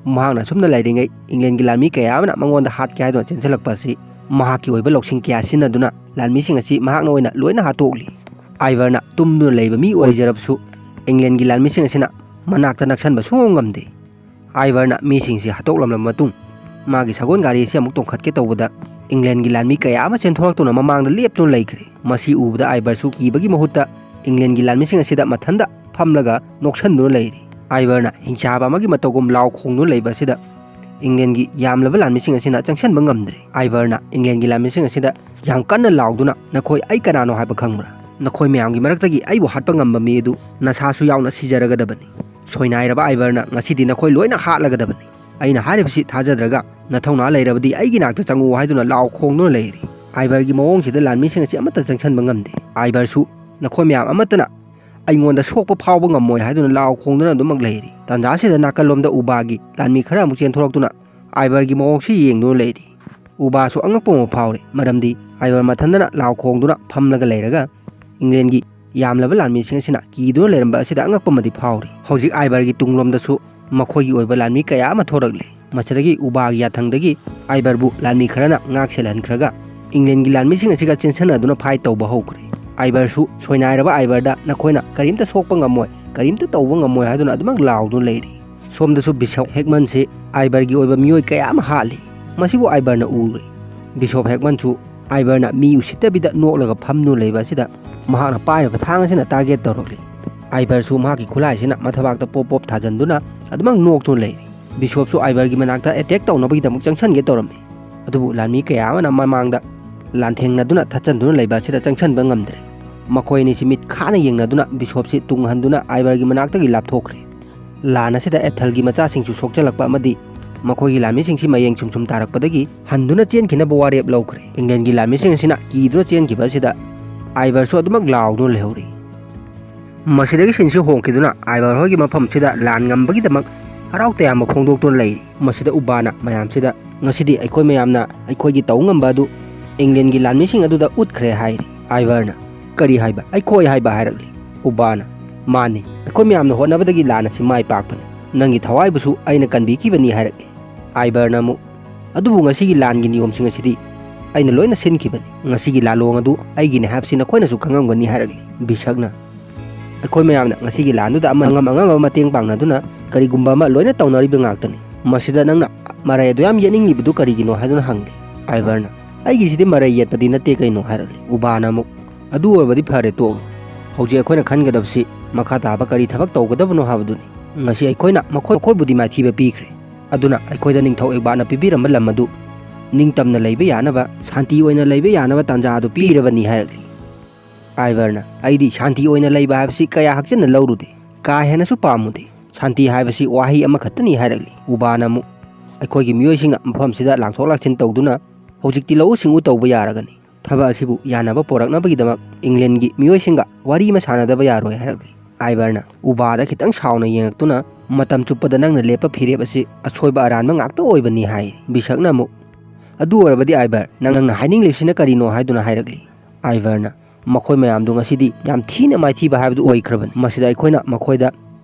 ꯃꯍꯥꯛꯅ ꯑꯁꯨꯝꯅ ꯂꯩꯔꯤꯉꯩ ꯏꯪꯂꯦꯟꯒꯤ ꯂꯥꯟꯃꯤ ꯀꯌꯥ ꯑꯃꯅ ꯃꯉꯣꯟꯗ ꯍꯥꯠꯀꯦ ꯍꯥꯏꯗꯨꯅ ꯆꯦꯟꯁꯤꯜꯂꯛꯄ ꯑꯁꯤ ꯃꯍꯥꯛꯀꯤ ꯑꯣꯏꯕ ꯂꯧꯁꯤꯡ ꯀꯌꯥ ꯁꯤꯖꯤꯟꯅꯗꯨꯅ ꯂꯥꯟꯃꯤꯁꯤꯡ ꯑꯁꯤ ꯃꯍꯥꯛꯅ ꯑꯣꯏꯅ ꯂꯣꯏꯅ ꯍꯥꯠꯇꯣꯛꯂꯤ꯫ ꯑꯥꯏꯚꯔꯅ ꯇꯨꯝꯗꯨꯅ ꯂꯩꯕ ꯃꯤ ꯑꯣꯏꯖꯔꯕꯁꯨ ꯏꯪꯂꯦꯟꯒꯤ ꯂꯥꯟꯃꯤꯁꯤꯡ ꯑꯁꯤꯅ ꯃꯅꯥꯛꯇ ꯅꯛꯁꯟꯕ ꯁꯨꯡꯉꯝ ꯉꯝꯗꯦ꯫ ꯑꯥꯏꯚꯔꯅ ꯃꯤꯁꯤꯡꯁꯤ ꯍꯥꯠꯇꯣꯛꯂꯝꯂꯕ ꯃꯇꯨꯡ ꯃꯥꯒꯤ ꯁꯒꯣꯜ ꯒꯥꯔꯤ ꯑꯁꯤ ꯑꯃꯨꯛ ꯇꯣꯡꯈꯠꯀꯦ ꯇꯧꯕꯗ ꯏꯪꯂꯦꯟꯒꯤ ꯂꯥꯟꯃꯤ ꯀꯌꯥ ꯑꯃ ꯆꯦꯟꯊꯣꯔꯛꯇꯨꯅ ꯃꯃꯥꯡꯗ ꯂꯦꯞꯇꯨꯅ ꯂꯩꯈ꯭ꯔꯦ꯫ ꯃꯁꯤ ꯎꯕꯗ ꯑꯥꯏꯚꯔꯁꯨ ꯀꯤꯕꯒꯤ ꯃꯍꯨꯠꯇ ꯏꯪꯂꯦꯟꯒꯤ ꯂꯥꯟꯃꯤꯁꯤꯡ ꯑꯁꯤꯗ ꯃꯊꯟꯇ ꯐꯝꯂꯒ ꯅꯣꯛꯁꯟꯗꯨꯅ ꯂꯩꯔꯤ꯫ ꯑꯥꯏꯚꯔꯅ ꯍꯤꯡꯆꯥꯕ ꯑꯃꯒꯤ ꯃꯇꯧꯒꯨꯝ ꯂꯥꯎ ꯈꯣꯡꯗꯨꯅ ꯂꯩꯕ ꯑꯁꯤꯗ ꯏꯪꯂꯦꯟꯒꯤ ꯌꯥꯝꯂꯕ ꯂꯥꯟꯃꯤꯁꯤꯡ ꯑꯁꯤꯅ ꯆꯪꯁꯟꯕ ꯉꯝꯗ꯭ꯔꯦ꯫ ꯑꯥꯏꯚꯔꯅ ꯏꯪꯂꯦꯟꯒꯤ ꯂꯥꯟꯃꯤꯁꯤꯡ ꯑꯁꯤꯗ ꯌꯥꯝ ꯀꯟꯅ ꯂꯥꯎꯗꯨꯅ, "ꯅꯈꯣꯏ ꯑꯩ ꯀꯅꯥꯅꯣ ꯍꯥꯏꯕ ꯈꯪꯕ꯭ꯔꯥ? ꯅꯈꯣꯏ ꯃꯌꯥꯝꯒꯤ ꯃꯔꯛꯇꯒꯤ ꯑꯩꯕꯨ ꯍꯥꯠꯄ ꯉꯝꯕ ꯃꯤ ꯑꯗꯨ ꯅꯁꯥꯁꯨ ꯌꯥꯎꯅ ꯁꯤꯖꯔꯒꯗꯕꯅꯤ꯫ ꯁꯣꯏꯅꯥꯏꯔꯕ ꯑꯥꯏꯚꯔꯅ ꯉꯁꯤꯗꯤ ꯅꯈꯣꯏ ꯂꯣꯏꯅ ꯍꯥꯠꯂꯒꯗꯕꯅꯤ꯫ ꯑꯩꯅ ꯍꯥꯏꯔꯤꯕꯁꯤ ꯊꯥꯖꯗ꯭ꯔꯒ ꯅꯊꯧꯅꯥ ꯂꯩꯔꯕꯗꯤ ꯑꯩꯒꯤ ꯅꯥꯛꯇ ꯆꯪꯉꯛꯎ" ꯍꯥꯏꯗꯨꯅ ꯂꯥꯎ ꯈꯣꯡꯗꯨꯅ ꯂꯩꯔꯤ꯫ ꯑꯥꯏꯚꯔꯒꯤ ꯃꯑꯣꯡꯁꯤꯗ ꯂꯥꯟꯃꯤꯁꯤꯡ ꯑꯁꯤ ꯑꯃꯠꯇ ꯆꯪꯁꯟꯕ ꯉꯝꯗꯦ꯫ ꯑꯥꯏꯚꯔꯁꯨ ꯅꯈꯣꯏ ꯃꯌꯥꯝ ꯑꯃꯠꯇꯅ ꯑꯩꯉꯣꯟꯗ ꯁꯣꯛꯄ ꯐꯥꯎꯕ ꯉꯝꯃꯣꯏ ꯍꯥꯏꯗꯨꯅ ꯂꯥꯎ ꯈꯣꯡꯗꯨꯅ ꯑꯗꯨꯃꯛ ꯂꯩꯔꯤ꯫ ꯇꯥꯟꯖꯥꯁꯤꯗ ꯅꯥꯀꯜꯂꯣꯝꯗ ꯎꯕꯥꯒꯤ ꯂꯥꯟꯃꯤ ꯈꯔ ꯑꯃꯨꯛ ꯆꯦꯟꯊꯣꯔꯛꯇꯨꯅ ꯑꯥꯏꯚꯔꯒꯤ ꯃꯑꯣꯡꯁꯤ ꯌꯦꯡꯗꯨꯅ ꯂꯩꯔꯤ꯫ ꯎꯕꯥꯁꯨ ꯑꯉꯛꯄ ꯑꯃ ꯐꯥꯎꯔꯦ, ꯃꯔꯝꯗꯤ ꯑꯥꯏꯚꯔ ꯃꯊꯟꯗꯅ ꯂꯥꯎ ꯈꯣꯡꯗꯨꯅ ꯐꯝꯂꯒ ꯂꯩꯔꯒ ꯏꯪꯂꯦꯟꯒꯤ ꯌꯥꯝꯂꯕ ꯂꯥꯟꯃꯤꯁꯤꯡ ꯑꯁꯤꯅ ꯀꯤꯗꯨꯅ ꯂꯩꯔꯝꯕ ꯑꯁꯤꯗ ꯑꯉꯛꯄ ꯑꯃꯗꯤ ꯐꯥꯎꯔꯤ꯫ ꯍꯧꯖꯤꯛ ꯑꯥꯏꯚꯔꯒꯤ ꯇꯨꯡꯂꯣꯝꯗꯁꯨ ꯃꯈꯣꯏꯒꯤ ꯑꯣꯏꯕ ꯂꯥꯟꯃꯤ ꯀꯌꯥ ꯑꯃ ꯊꯣꯔꯛꯂꯤ꯫ ꯃꯁꯤꯗꯒꯤ ꯎꯕꯥꯒꯤ ꯌꯥꯊꯪꯗꯒꯤ ꯑꯥꯏꯚꯔꯕꯨ ꯂꯥꯟꯃꯤ ꯈꯔꯅ ꯉꯥꯛ ꯁꯦꯜꯍꯟꯈ꯭ꯔꯒ ꯏꯪꯂꯦꯟꯒꯤ ꯂꯥꯟꯃꯤꯁꯤꯡ ꯑꯁꯤꯒ ꯆꯦꯟꯁꯟꯅꯗꯨꯅ ꯐꯥꯏꯠ ꯇꯧꯕ ꯍꯧꯈ꯭ꯔꯦ꯫ ꯑꯥꯏꯚꯔꯁꯨ ꯁꯣꯏꯅꯥꯏꯔꯕ ꯑꯥꯏꯚꯔꯗ ꯅꯈꯣꯏꯅ ꯀꯔꯤꯝꯇ ꯁꯣꯛꯄ ꯉꯝꯃꯣꯏ, ꯀꯔꯤꯝꯇ ꯇꯧꯕ ꯉꯝꯃꯣꯏ ꯍꯥꯏꯗꯨꯅ ꯑꯗꯨꯃꯛ ꯂꯥꯎꯗꯨꯅ ꯂꯩꯔꯤ꯫ ꯁꯣꯝꯗꯁꯨ ꯕꯤꯁꯣꯞ ꯍꯦꯛꯃꯟꯁꯤ ꯑꯥꯏꯚꯔꯒꯤ ꯑꯣꯏꯕ ꯃꯤꯑꯣꯏ ꯀꯌꯥ ꯑꯃ ꯍꯥꯠꯂꯤ꯫ ꯃꯁꯤꯕꯨ ꯑꯥꯏꯚꯔꯅ ꯎꯔꯨꯔꯦ꯫ ꯕꯤꯁꯣꯞ ꯍꯦꯛꯃꯟꯁꯨ ꯑꯥꯏꯚꯔꯅ ꯃꯤ ꯎꯁꯤꯠꯇꯕꯤꯗ ꯅꯣꯛꯂꯒ ꯐꯝꯗꯨꯅ ꯂꯩꯕ ꯑꯁꯤꯗ ꯃꯍꯥꯛꯅ ꯄꯥꯏꯔꯤꯕ ꯊꯥꯡ ꯑꯁꯤꯅ ꯇꯥꯔꯒꯦꯠ ꯇꯧꯔꯛꯂꯤ꯫ ꯑꯥꯏꯚꯔꯁꯨ ꯃꯍꯥꯛꯀꯤ ꯈꯨꯠꯂꯥꯏꯁꯤꯅ ꯃꯊꯕꯥꯛꯇ ꯄꯣꯞ ꯄꯣꯞ ꯊꯥꯖꯟꯗꯨꯅ ꯑꯗꯨꯃꯛ ꯅꯣꯛꯇꯨꯅ ꯂꯩꯔꯤ꯫ ꯕꯤꯁꯣꯞꯁꯨ ꯑꯥꯏꯚꯔꯒꯤ ꯃꯅꯥꯛꯇ ꯑꯦꯇꯦꯛ ꯇꯧꯅꯕꯒꯤꯗꯃꯛ ꯆꯪꯁꯟꯒꯦ ꯇꯧꯔꯝꯃꯤ꯫ ꯑꯗꯨꯕꯨ ꯂꯥꯟꯃꯤ ꯀꯌꯥ ꯑꯃꯅ ꯃꯃꯥꯡꯗ ꯂꯥꯟꯊꯦꯡꯅꯗꯨꯅ ꯊꯠꯆꯟꯗꯨꯅ ꯂꯩꯕ ꯑꯁꯤꯗ ꯆꯪꯁꯟꯕ ꯉꯝꯗ꯭ꯔꯦ꯫ ꯃꯈꯣꯏ ꯑꯅꯤꯁꯤ ꯃꯤꯠ ꯈꯥꯅ ꯌꯦꯡꯅꯗꯨꯅ ꯕꯤꯁꯣꯞꯁꯤ ꯇꯨꯡꯍꯟꯗꯨꯅ ꯑꯥꯏꯚꯔꯒꯤ ꯃꯅꯥꯛꯇꯒꯤ ꯂꯥꯞꯊꯣꯛꯈ꯭ꯔꯦ꯫ ꯂꯥꯟ ꯑꯁꯤꯗ ꯑꯦꯊꯜꯒꯤ ꯃꯆꯥꯁꯤꯡꯁꯨ ꯁꯣꯛꯆꯜꯂꯛꯄ ꯑꯃꯗꯤ ꯃꯈꯣꯏꯒꯤ ꯂꯥꯟꯃꯤꯁꯤꯡꯁꯤ ꯃꯌꯦꯡ ꯁꯨꯝ ꯁꯨꯝ ꯇꯥꯔꯛꯄꯗꯒꯤ ꯍꯟꯗꯨꯅ ꯆꯦꯟꯈꯤꯅꯕ ꯋꯥꯔꯦꯞ ꯂꯧꯈ꯭ꯔꯦ꯫ ꯏꯪꯂꯦꯟꯒꯤ ꯂꯥꯟꯃꯤꯁꯤꯡ ꯑꯁꯤꯅ ꯀꯤꯗꯨꯅ ꯆꯦꯟꯈꯤꯕ ꯑꯁꯤꯗ ꯑꯥꯏꯕꯔꯁꯨ ꯑꯗꯨꯃꯛ ꯂꯥꯎꯗꯨꯅ ꯂꯩꯍꯧꯔꯤ꯫ ꯃꯁꯤꯗꯒꯤ ꯁꯤꯟꯁꯤ ꯍꯣꯡꯈꯤꯗꯨꯅ ꯑꯥꯏꯕꯔ ꯍꯣꯏꯒꯤ ꯃꯐꯝꯁꯤꯗ ꯂꯥꯟ ꯉꯝꯕꯒꯤꯗꯃꯛ ꯍꯔꯥꯎ ꯇꯌꯥꯝꯕ ꯐꯣꯡꯗꯣꯛꯇꯨꯅ ꯂꯩꯔꯤ꯫ ꯃꯁꯤꯗ ꯎꯕꯥꯅ ꯃꯌꯥꯝꯁꯤꯗ, "ꯉꯁꯤꯗꯤ ꯑꯩꯈꯣꯏ ꯃꯌꯥꯝꯅ ꯑꯩꯈꯣꯏꯒꯤ ꯇꯧ ꯉꯝꯕ ꯑꯗꯨ ꯏꯪꯂꯦꯟꯒꯤ ꯂꯥꯟꯃꯤꯁꯤꯡ ꯑꯗꯨꯗ ꯎꯠꯈ꯭ꯔꯦ" ꯍꯥꯏꯔꯤ꯫ ꯑꯥꯏꯕꯔꯅ, "ꯀꯔꯤ ꯍꯥꯏꯕ? ꯑꯩꯈꯣꯏ ꯍꯥꯏꯕ?" ꯍꯥꯏꯔꯛꯂꯤ꯫ ꯎꯕꯥꯅ, "ꯃꯥꯅꯤ, ꯑꯩꯈꯣꯏ ꯃꯌꯥꯝꯅ ꯍꯣꯠꯅꯕꯗꯒꯤ ꯂꯥꯟ ꯑꯁꯤ ꯃꯥꯏ ꯄꯥꯛꯄꯅꯤ꯫ ꯅꯪꯒꯤ ꯊꯋꯥꯏꯕꯨꯁꯨ ꯑꯩꯅ ꯀꯟꯕꯤꯈꯤꯕꯅꯤ" ꯍꯥꯏꯔꯛꯂꯤ꯫ ꯑꯥꯏꯕꯔꯅ ꯑꯃꯨꯛ, "ꯑꯗꯨꯕꯨ ꯉꯁꯤꯒꯤ ꯂꯥꯟꯒꯤ ꯅꯤꯌꯣꯝꯁꯤꯡ ꯑꯁꯤꯗꯤ ꯑꯩꯅ ꯂꯣꯏꯅ ꯁꯤꯟꯈꯤꯕꯅꯤ꯫ ꯉꯁꯤꯒꯤ ꯂꯥꯜꯂꯣꯡ ꯑꯗꯨ ꯑꯩꯒꯤꯅꯤ ꯍꯥꯏꯕꯁꯤ ꯅꯈꯣꯏꯅꯁꯨ ꯈꯪꯉꯝꯒꯅꯤ" ꯍꯥꯏꯔꯛꯂꯤ꯫ ꯕꯤꯁꯛꯅ, "ꯑꯩꯈꯣꯏ ꯃꯌꯥꯝꯅ ꯉꯁꯤꯒꯤ ꯂꯥꯟꯗꯨꯗ ꯑꯃ ꯑꯉꯝ ꯑꯉꯝꯕ ꯃꯇꯦꯡ ꯄꯥꯡꯅꯗꯨꯅ ꯀꯔꯤꯒꯨꯝꯕ ꯑꯃ ꯂꯣꯏꯅ ꯇꯧꯅꯔꯤꯕ ꯉꯥꯛꯇꯅꯤ꯫ ꯃꯁꯤꯗ ꯅꯪꯅ ꯃꯔꯩ ꯑꯗꯨ ꯌꯥꯝ ꯌꯦꯠꯅꯤꯡꯂꯤꯕꯗꯨ ꯀꯔꯤꯒꯤꯅꯣ?" ꯍꯥꯏꯗꯨꯅ ꯍꯪꯂꯤ꯫ ꯑꯥꯏꯕꯔꯅ, "ꯑꯩꯒꯤꯁꯤꯗꯤ ꯃꯔꯩ ꯌꯦꯠꯄꯗꯤ ꯅꯠꯇꯦ ꯀꯩꯅꯣ" ꯍꯥꯏꯔꯛꯂꯤ꯫ ꯎꯕꯥꯅ ꯑꯃꯨꯛ, "ꯑꯗꯨ ꯑꯣꯏꯔꯕꯗꯤ ꯐꯔꯦ, ꯇꯣꯛꯂꯣ꯫ ꯍꯧꯖꯤꯛ ꯑꯩꯈꯣꯏꯅ ꯈꯟꯒꯗꯕꯁꯤ ꯃꯈꯥ ꯇꯥꯕ ꯀꯔꯤ ꯊꯕꯛ ꯇꯧꯒꯗꯕꯅꯣ ꯍꯥꯏꯕꯗꯨꯅꯤ꯫ ꯉꯁꯤ ꯑꯩꯈꯣꯏꯅ ꯃꯈꯣꯏ, ꯃꯈꯣꯏꯕꯨꯗꯤ ꯃꯥꯏꯊꯤꯕ ꯄꯤꯈ꯭ꯔꯦ꯫ ꯑꯗꯨꯅ ꯑꯩꯈꯣꯏꯗ ꯅꯤꯡꯊꯧ ꯏꯛꯕꯥꯠꯅ ꯄꯤꯕꯤꯔꯝꯕ ꯂꯝ ꯑꯗꯨ ꯅꯤꯡꯇꯝꯅ ꯂꯩꯕ ꯌꯥꯅꯕ, ꯁꯥꯟꯇꯤ ꯑꯣꯏꯅ ꯂꯩꯕ ꯌꯥꯅꯕ ꯇꯥꯟꯖꯥ ꯑꯗꯨ ꯄꯤꯔꯕꯅꯤ" ꯍꯥꯏꯔꯛꯂꯤ꯫ ꯑꯥꯏꯕꯔꯅ, "ꯑꯩꯗꯤ ꯁꯥꯟꯇꯤ ꯑꯣꯏꯅ ꯂꯩꯕ ꯍꯥꯏꯕꯁꯤ ꯀꯌꯥ ꯍꯛꯆꯤꯟꯅ ꯂꯧꯔꯨꯗꯦ, ꯀꯥ ꯍꯦꯟꯅꯁꯨ ꯄꯥꯝꯃꯨꯗꯦ꯫ ꯁꯥꯟꯇꯤ ꯍꯥꯏꯕꯁꯤ ꯋꯥꯍꯩ ꯑꯃꯈꯛꯇꯅꯤ" ꯍꯥꯏꯔꯛꯂꯤ꯫ ꯎꯕꯥꯅ ꯑꯃꯨꯛ, "ꯑꯩꯈꯣꯏꯒꯤ ꯃꯤꯑꯣꯏꯁꯤꯡꯅ ꯃꯐꯝꯁꯤꯗ ꯂꯥꯛꯊꯣꯛ ꯂꯥꯛꯁꯤꯟ ꯇꯧꯗꯨꯅ ꯍꯧꯖꯤꯛꯇꯤ ꯂꯧꯎ ꯁꯤꯡꯎ ꯇꯧꯕ ꯌꯥꯔꯒꯅꯤ꯫ ꯊꯕꯛ ꯑꯁꯤꯕꯨ ꯌꯥꯅꯕ ꯄꯣꯔꯛꯅꯕꯒꯤꯗꯃꯛ ꯏꯪꯂꯦꯟꯒꯤ ꯃꯤꯑꯣꯏꯁꯤꯡꯒ ꯋꯥꯔꯤ ꯑꯃ ꯁꯥꯟꯅꯗꯕ ꯌꯥꯔꯣꯏ" ꯍꯥꯏꯔꯛꯂꯤ꯫ ꯑꯥꯏꯕꯔꯅ ꯎꯕꯥꯗ ꯈꯤꯇꯪ ꯁꯥꯎꯅ ꯌꯦꯡꯂꯛꯇꯨꯅ, "ꯃꯇꯝ ꯆꯨꯞꯄꯗ ꯅꯪꯅ ꯂꯦꯞꯄ ꯐꯤꯔꯦꯞ ꯑꯁꯤ ꯑꯁꯣꯏꯕ ꯑꯔꯥꯟꯕ ꯉꯥꯛꯇ ꯑꯣꯏꯕꯅꯤ" ꯍꯥꯏ꯫ ꯕꯤꯁꯛꯅ ꯑꯃꯨꯛ, "ꯑꯗꯨ ꯑꯣꯏꯔꯕꯗꯤ ꯑꯥꯏꯕꯔ, ꯅꯪ, ꯅꯪꯅ ꯍꯥꯏꯅꯤꯡꯂꯤꯕꯁꯤꯅ ꯀꯔꯤꯅꯣ?" ꯍꯥꯏꯗꯨꯅ ꯍꯥꯏꯔꯛꯂꯤ꯫ ꯑꯥꯏꯕꯔꯅ, "ꯃꯈꯣꯏ ꯃꯌꯥꯝꯗꯨ ꯉꯁꯤꯗꯤ ꯌꯥꯝ ꯊꯤꯅ ꯃꯥꯏꯊꯤꯕ ꯍꯥꯏꯕꯗꯨ ꯑꯣꯏꯈ꯭ꯔꯕꯅꯤ꯫ ꯃꯁꯤꯗ ꯑꯩꯈꯣꯏꯅ ꯃꯈꯣꯏꯗ